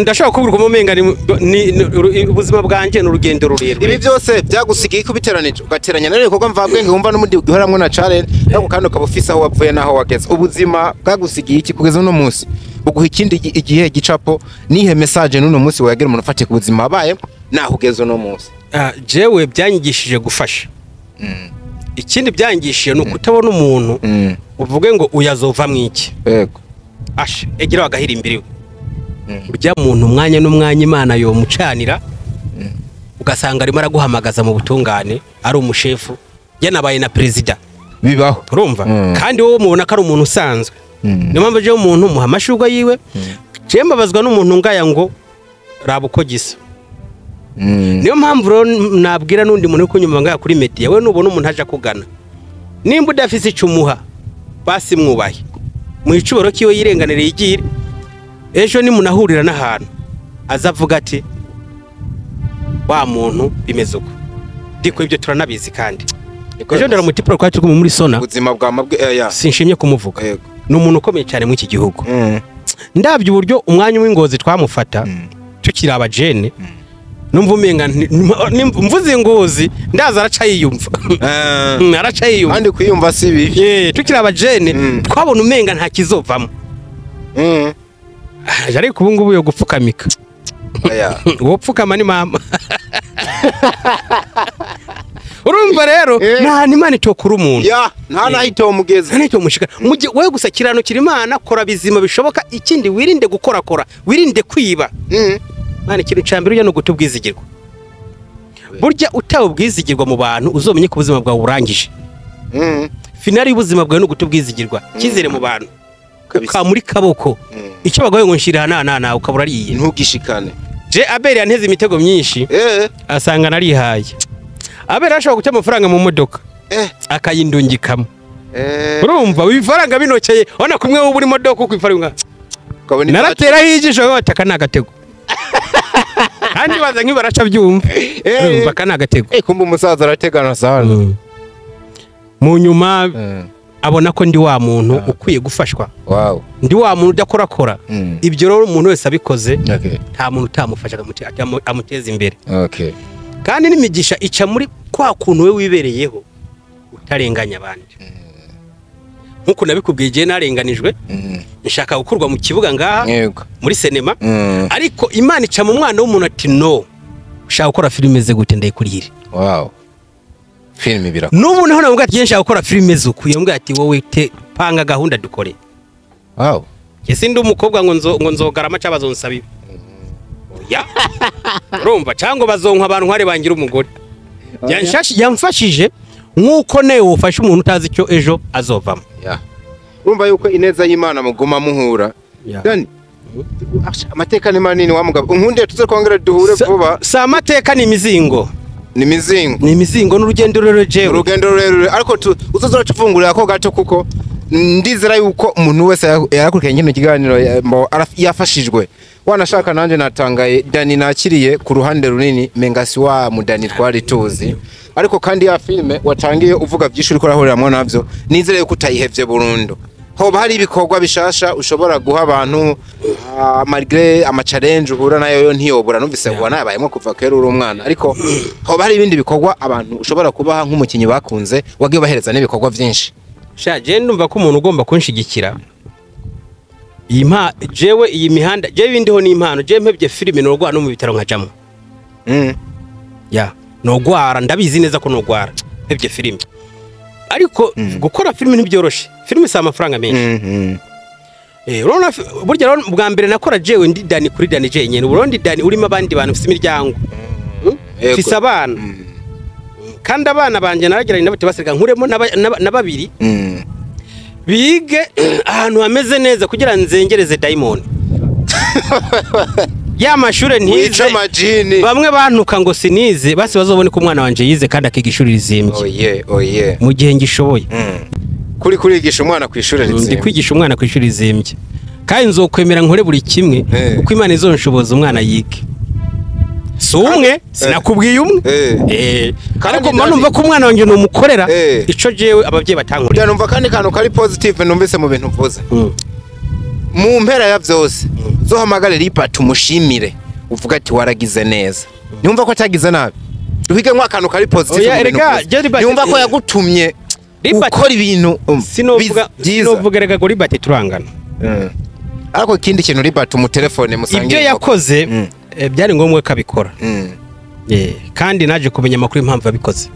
S1: Ndashaka kubwira ko mumenga ni ubuzima bwanje n'urugendo rurerure.
S2: Ibi byose byagusigiye kubiteranije ugateranya nare ibikorwa mvabwenge wumva n'umundi uhoramwe na challenge ariko kandi ukaba ufise aho wavuye naho wageze. Ubuzima bwagusigiye iki kugeza uno munsi? Buguha ikindi igihe gicapo nihe message n'uno munsi wagira umuntu ufatiye ku buzima wabaye naho ugeze uno munsi?
S1: Jewe byanyigishije gufasha. Ikindi byanyigishije ni ukutabona umuntu uvuge ngo uyazova mwiki.
S2: Yego.
S1: Asha egira wagahira imbere. Urya muntu umwanya n'umwanya Imana yomucanira, ugasanga arimo araguhamagaza mu butungane, ari umushefu, yanabaye na perezida.
S2: Bibaho.
S1: Urumva? Kandi wowe mubona ko ari umuntu usanzwe. Niyo mpamvu je umuntu muha amashurwe yiwe, je mbabazwa n'umuntu ngaya ngo raba uko gisa. Niyo mpamvu rero nabwira n'undi muntu uri kunyumva ngaya kuri media, we nubona umuntu aje akugana, nimba udafise ico umuha, basi mwubahe, mu icubaro kiwe yirenganire yigire. Ejo nimunahurira n'ahantu azavuga ati wa muntu bimeze uko. Ndiko ibyo turanabizi kandi. Ejo ndaramutipro kwa turi muri Sona.
S2: Ubuzima bwa mabwe ya.
S1: Sinshimye kumuvuga. Ni umuntu ukomeye cyane muri iki gihugu. Ndabye uburyo umwanya w'ingozi twamufata tukiri abajene. Numva umenga mvuze ingozi ndaza araca yiyumva. Araca yiyumva.
S2: Kandi kwiyumva si bibi.
S1: Tukiri abajene twabona umenga nta kizovamo. Ariko ubu ngubu yo gupfukamika. Wopfukama ni mama. Urumva rero nta Imana itokura umuntu.
S2: Ya, nta nahito mugeze.
S1: Nta nahito mushika. Muje wewe gusa kiranukira Imana, kora bizima bishoboka, ikindi wirinde gukorakora, wirinde kwiba. Mana ikintu ca mbere ujya no gutubwizigirwa. Burya utawe ubwizigirwa mu bantu uzomenye ko ubuzima bwawe burangije. Finali y'ubuzima bwawe no gutubwizigirwa. Kizere mu bantu. Ka muri kaboko. Icyo bagoye ngo nshira na ukabura ariye.
S2: Ntugishikane.
S1: Je Abel yanteze imitego myinshi. Asanga narihaye. Abel ashobora guta amafaranga mu modoka. Akayindungikamo. Urumva ibifaranga binokeye, ona kumwe wo buri modoka ukwifaranga. Naratera hijisho bataka nagatego. Kandi baza nk'ibaraca byumva. Urumva kana gatego.
S2: Kumba umusaza arategana sana.
S1: Mu nyuma abona ko ndi wa muntu ukwiye gufashwa.
S2: Wow.
S1: Ndi wa muntu udakorakora. Ibyo rero umuntu wese abikoze, nta muntu utamufasha amuteza imbere. Kandi n'imigisha ica muri kwa kuntu we wibereyeho utarenganya abandi. Nkuko nabikubwiye je narenganijwe, nshaka gukurwa mu kibuga ngaha muri sinema, ariko Imana ica mu mwana w'umuntu ati no, ushaka gukora filime ze gute ndayikurire.
S2: Wow. Filime birakora.
S1: Nubu naho navuga ati nshaka gukora filime zuku, yambwira ati wowe te panga gahunda dukore.
S2: Wow.
S1: Yesi ndi umukobwa ngo nzogarama cyabazonsaba ibi. Oya. Urumva cyangwa bazonkwa abantu ntware bangira umugore. Yamfashije nkuko nawe ufasha umuntu utazi icyo ejo azovamo.
S2: Urumva yuko ineza y'Imana muguma muhura. Dani amateka ni manini wa mugabo. Unkundiye tuze kongera duhure vuba.
S1: Sa amateka ni imizingo.
S2: Ni imizingo.
S1: Ni imizingo n'urugendo rurerure jewe.
S2: Urugendo rurerure ariko uzozora tufungurira ko gato kuko ndizera yuko umuntu wese yarakurikiranye kino kiganiro yafashijwe. Wanashaka nanje natangaye Dani nakiriye ku ruhande runini mengasi wa mudani twari tuzi. Ariko kandi ya filme watangiye uvuga byinshi uriko urahuriramwo navyo, nizere yuko utayihevye burundu. Hoba hari ibikorwa bishasha ushobora guha abantu malgré ama challenge uhura nayo yo ntiyobura, numvise ngo nabayemo kuva kera uri umwana, ariko hoba hari ibindi bikorwa abantu ushobora kubaha nk'umukinyi bakunze wagiye bahereza n'ibikorwa byinshi.
S1: Sha je ndumva ko umuntu ugomba kunshigikira iyi mpa jewe iyi mihanda jewe ibindiho ni impano, je mpebye filime norwa no mu bitaro nkajamo. Ya nogwara ndabizi neza ko nogwara mpebye filime, ariko gukora filime ntibyoroshe. Filime si amafaranga menshi. Urabona burya rero bwa mbere nakora jewe ndi Dani kuri Dani jenyene, uburundi Dani urimo abandi bantu ufite imiryango, ufise abana, kandi abana banje narageranye nabo basirika nkuremo na babiri bige ahantu hameze neza kugira nzengereze Diamond. Ya mashure ntize bamwe bantuka ngo sinize, basi bazobone ko umwana wanje yize kandi akiga ishuri rizimbye.
S2: Oye.
S1: Mu gihe ngishoboye.
S2: Kuri kurigisha umwana ku ishuri rizimbye.
S1: Ndi kwigisha umwana ku ishuri rizimbye. Kandi nzokwemera nkore buri kimwe uko Imana izonshoboza umwana yige. Si umwe, sinakubwiye umwe. Ariko mba numva ko umwana wanje numukorera ico jewe abavyeyi batankorera.
S2: Numva kandi kantu kari positive numvise mu bintu mvuze. Mu mpera ya vyose uzohamagare Libert umushimire uvuga ati waragize neza. Nyumva ko atagize nabi. Duhige nko akantu kari positive mu bintu. Nyumva ko yagutumye ukora ibintu
S1: sinovuga rega ngo Libert turangana.
S2: Ariko ikindi kintu Libert mu telefone musangiye
S1: ibyo yakoze byari ngombwa ko abikora. Kandi naje kumenya amakuru impamvu abikoze.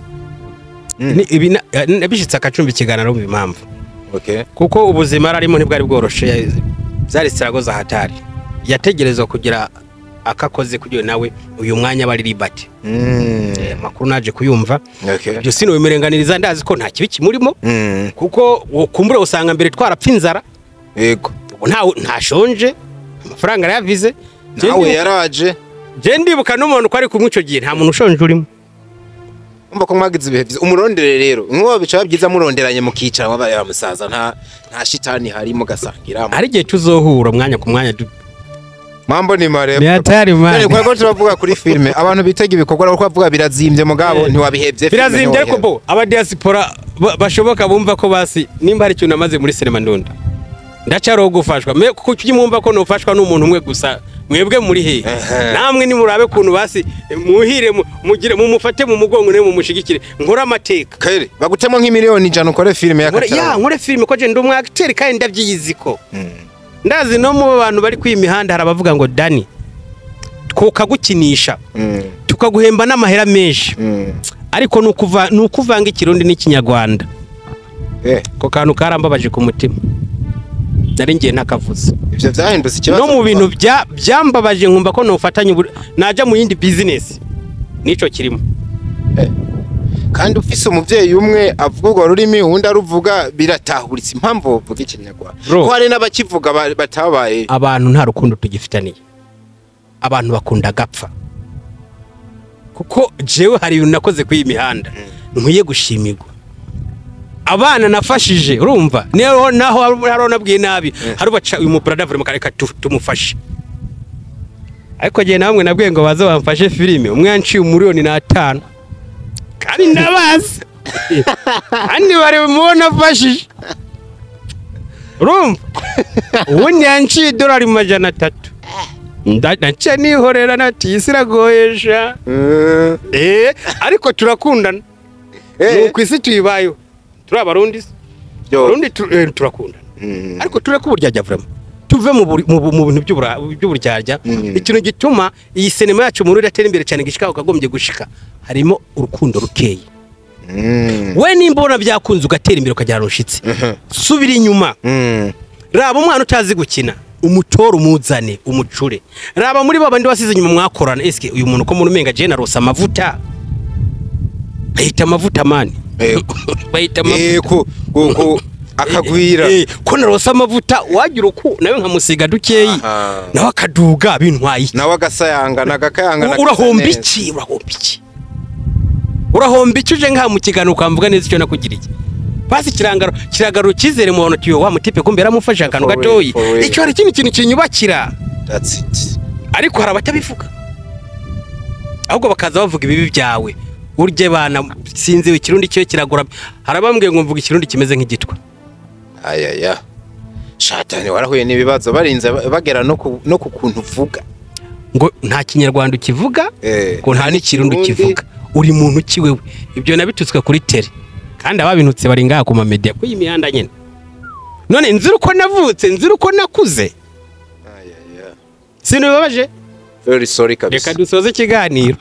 S1: Ibi nabishitse akacumbi ikiganiro mu impamvu. Kuko ubuzima arimo ntibwari bworoshe, byari siragoza hatari. Yategerezwa kugira akakoze kugira nawe uyu mwanya bari Liberty. Makuru naje kuyumva. Ibyo sinobimurenganiriza, ndazi ko nta kibi kimurimo. Kuko kumbura usanga mbere twarapfa inzara.
S2: Yego.
S1: Ubu ntashonje, amafaranga yarayavize.
S2: Nawe yaraje.
S1: Je ndibuka n'umuntu ko ari kumwe ico gihe nta muntu ushonje urimo.
S2: Umva ko mwagize ibihe byiza. Umurondere rero nkuwo bica byiza muronderanye mukicara wabaye musaza nta shitani harimo gasangira.
S1: Hari igihe tuzohura umwanya ku mwanya.
S2: Mambo ni marembo.
S1: Ni hatari man.
S2: Kwa turavuga kuri filme abantu bitega ibikorwa ariko bavuga birazimbye mugabo ntiwabihevye.
S1: Birazimbye ariko bo aba diaspora bashoboka bumva ko basi nimba hari ikintu namaze muri cinema ndonda. Ndacaro gufashwa me kuko cyimumva ko nofashwa n'umuntu umwe gusa mwebwe muri he namwe ni murabe kuntu basi muhire mugire mumufate mu mugongo ne mumushigikire nkora amateka.
S2: Kere bagutemo nk'imiliyoni 100 ukore filme yakatara.
S1: Ya nkore filme ko je ndi umwe acteur kandi ndavyiyiziko. Ndazi no mu bantu bari kwi mihanda harabavuga ngo Dani tukagukinisha tukaguhemba n'amahera menshi ariko nukuvanga ikirundi n'ikinyarwanda. Ko kantu karambabaje ku mutima. Nari ngiye ntakavuze.
S2: Ivyo vyahindutse ikibazo.
S1: No mu bintu byambabaje nkumva ko nofatanye naja mu yindi business nico kirimo.
S2: Kandi ufise umuvyeyi umwe avuga urwo rurimi uwundi aruvuga biratahuritse impamvu uvuga ikinyarwanda. Ko hari n'abakivuga batabaye.
S1: Abantu nta rukundo tugifitaniye. Abantu bakunda gapfa. Kuko jewe hari ibintu nakoze kuri iyi mihanda nkwiye gushimirwa. Abana nafashije urumva niho naho haronabwiye nabi harubaca uyu mubrother vure mukareka tumufashe. Ariko je namwe nabwiye ngo baze bamfashe filime umwe yanciye 1,5 miliyoni kandi ndabazi kandi bari mubona afashije urumva ubundi yanciye $300 ndaciye nihorera nati isi iragoyesha. Ariko turakundana nuko isi tuyibayo turi abarundi abarundi turakundana ariko tureke uburyarya vraiment tuve mu bintu by'uburyarya. Ikintu gituma iyi sinema yacu muri iratera imbere cyane gishika ukagombye gushika harimo urukundo rukeye. We nimba ubona byakunze ugatera imbere ukajya rushitse subira inyuma. Raba umwana utazi gukina umutora umuzane umucure. Raba muri babandi wasize inyuma mwakorana eske uyu muntu ko muri umenga je narose amavuta bahita amavuta mani bahita amavuta
S2: ko akagwira
S1: ko narose amavuta wagira uku nawe nkamusiga dukeyi nawe akaduga bintwaye
S2: nawe agasayangana agakayangana.
S1: Urahomba iki urahomba iki urahomba iki uje nka mu kigano ukamvuga neza icyo nakugiriye basi kirangaro kiragaro kizere mu bantu tiyo wa mutipe kumbe yaramufasha akantu gatoyi icyo hari ikindi kintu kinyubakira.
S2: That's it.
S1: Ariko hari abatabivuga ahubwo bakaza bavuga ibibi byawe urye bana sinzi ikirundi cyo kiragura harabambwiye ngo mvuga ikirundi kimeze nk'igitwa.
S2: Ayaya shatani warahuye n'ibibazo barinze bagera no ku kuntu uvuga
S1: ngo nta kinyarwanda ukivuga ngo nta n'ikirundi ukivuga uri muntu ki wewe. Ibyo nabitutswe kuri tele kandi ababinutse bari ngaha ku ma media ku imihanda nyene. None nzira uko navutse nzira uko nakuze.
S2: Ayaya
S1: sinibabaje.
S2: Very sorry kabisa.
S1: Reka dusoze ikiganiro.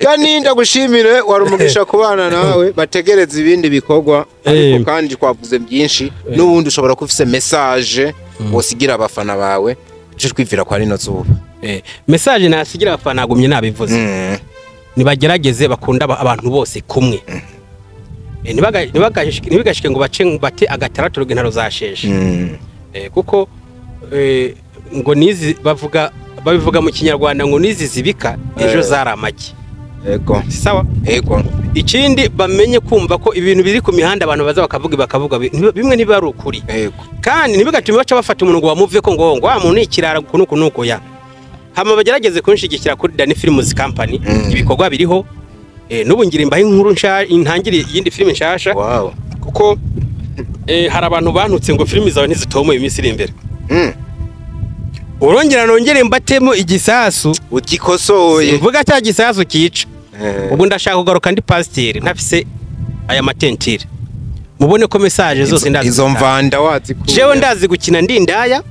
S2: Yani ndagushimire wari umugisha kubana nawe bategereza ibindi bikorwa ariko kandi twavuze byinshi n'ubundi ushobora kufise message wosigira abafana bawe cyo twivira kwa rino zuba.
S1: Message nasigira abafana agumye nabivuze. Nibagerageze bakunda abantu bose kumwe. Ntibagashike ngo bace bate agatarato rw'intaro zasheshe. Kuko ngo nizi bavuga babivuga mu kinyarwanda ngo nizi zibika ejo zaramaki.
S2: Yego.
S1: Sawa?
S2: Yego.
S1: Ikindi bamenye kumva ko ibintu biri ku mihanda abantu baza bakavuga bimwe ntibari ukuri.
S2: Yego.
S1: Kandi ntibigatume baca bafata umuntu ngo bamuve ko ngo wa muntu ikirara kunuko nuko ya. Hama bagerageze kunshigikira kuri Dani Films Company ibikorwa biriho. N'ubu ngira imbahe inkuru nsha intangire yindi filime nshasha.
S2: Wow.
S1: Kuko hari abantu bantutse ngo filime zawe ntizitomoye iminsi iri imbere. Urongera nongere mbatemo igisasu
S2: ukikosoye
S1: mvuga cya gisasu kica. Ubu ndashaka kugaruka ndi pasiteri ntafise aya matentire mubone ko message zose ndazi
S2: izo mvanda wazi ku
S1: jewe ndazi gukina ndi ndaya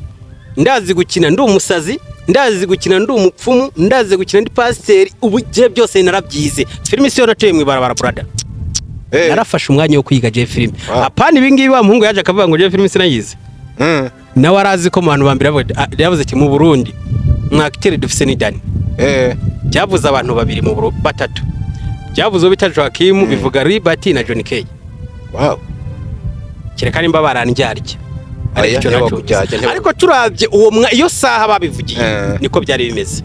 S1: ndazi gukina ndi umusazi ndazi gukina ndi umupfumu ndazi gukina ndi pasiteri ubu je byose narabyize. Filime siyo natuye mu ibarabara brother. Narafashe umwanya wo kwiga je filime. Apana ibi ngibi wa muhungu yaje akavuga ngo je filime sinayize. Nawe arazi ko mu bantu ba mbere yavuze ati mu Burundi mwakiteri dufise ni Dani. Byavuze abantu babiri mu Burundi, batatu. Byavuze bita Joachim, bivuga Libati na John Kay.
S2: Wow.
S1: Kereka nimba barandyarya. Ariko turavye uwo iyo saha babivugiye niko byari bimeze.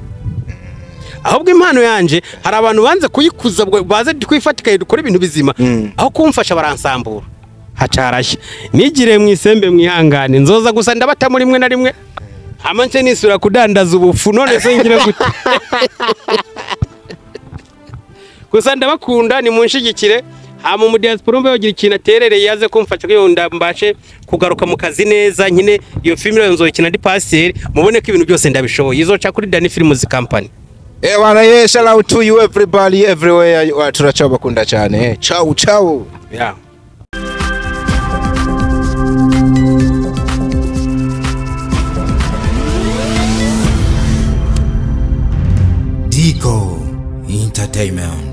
S1: Ahubwo impano yanje hari abantu banze kuyikuza baze twifatikaye dukora ibintu bizima, aho kumfasha baransambura. Hacarashye nigire mwisembe mwihangane, nzoza gusa ndabata muri mwe na rimwe hama nce nisura kudandaza ubufu none se ngira gute. Gusa ndabakunda ni munshigikire, hama mu diaspora mbe yogira ikintu aterereye yaze kumfasha kugira mbashe kugaruka mu kazi neza nkine iyo film rero nzoyikina ndi pasteur, mubone ko ibintu byose ndabishoboye. Izoca kuri Dani Films Company.
S2: Bana ye, shout out to you everybody everywhere you are, turacabakunda cyane. Ciao ciao.
S1: Yeah.
S3: Dico Entertainment.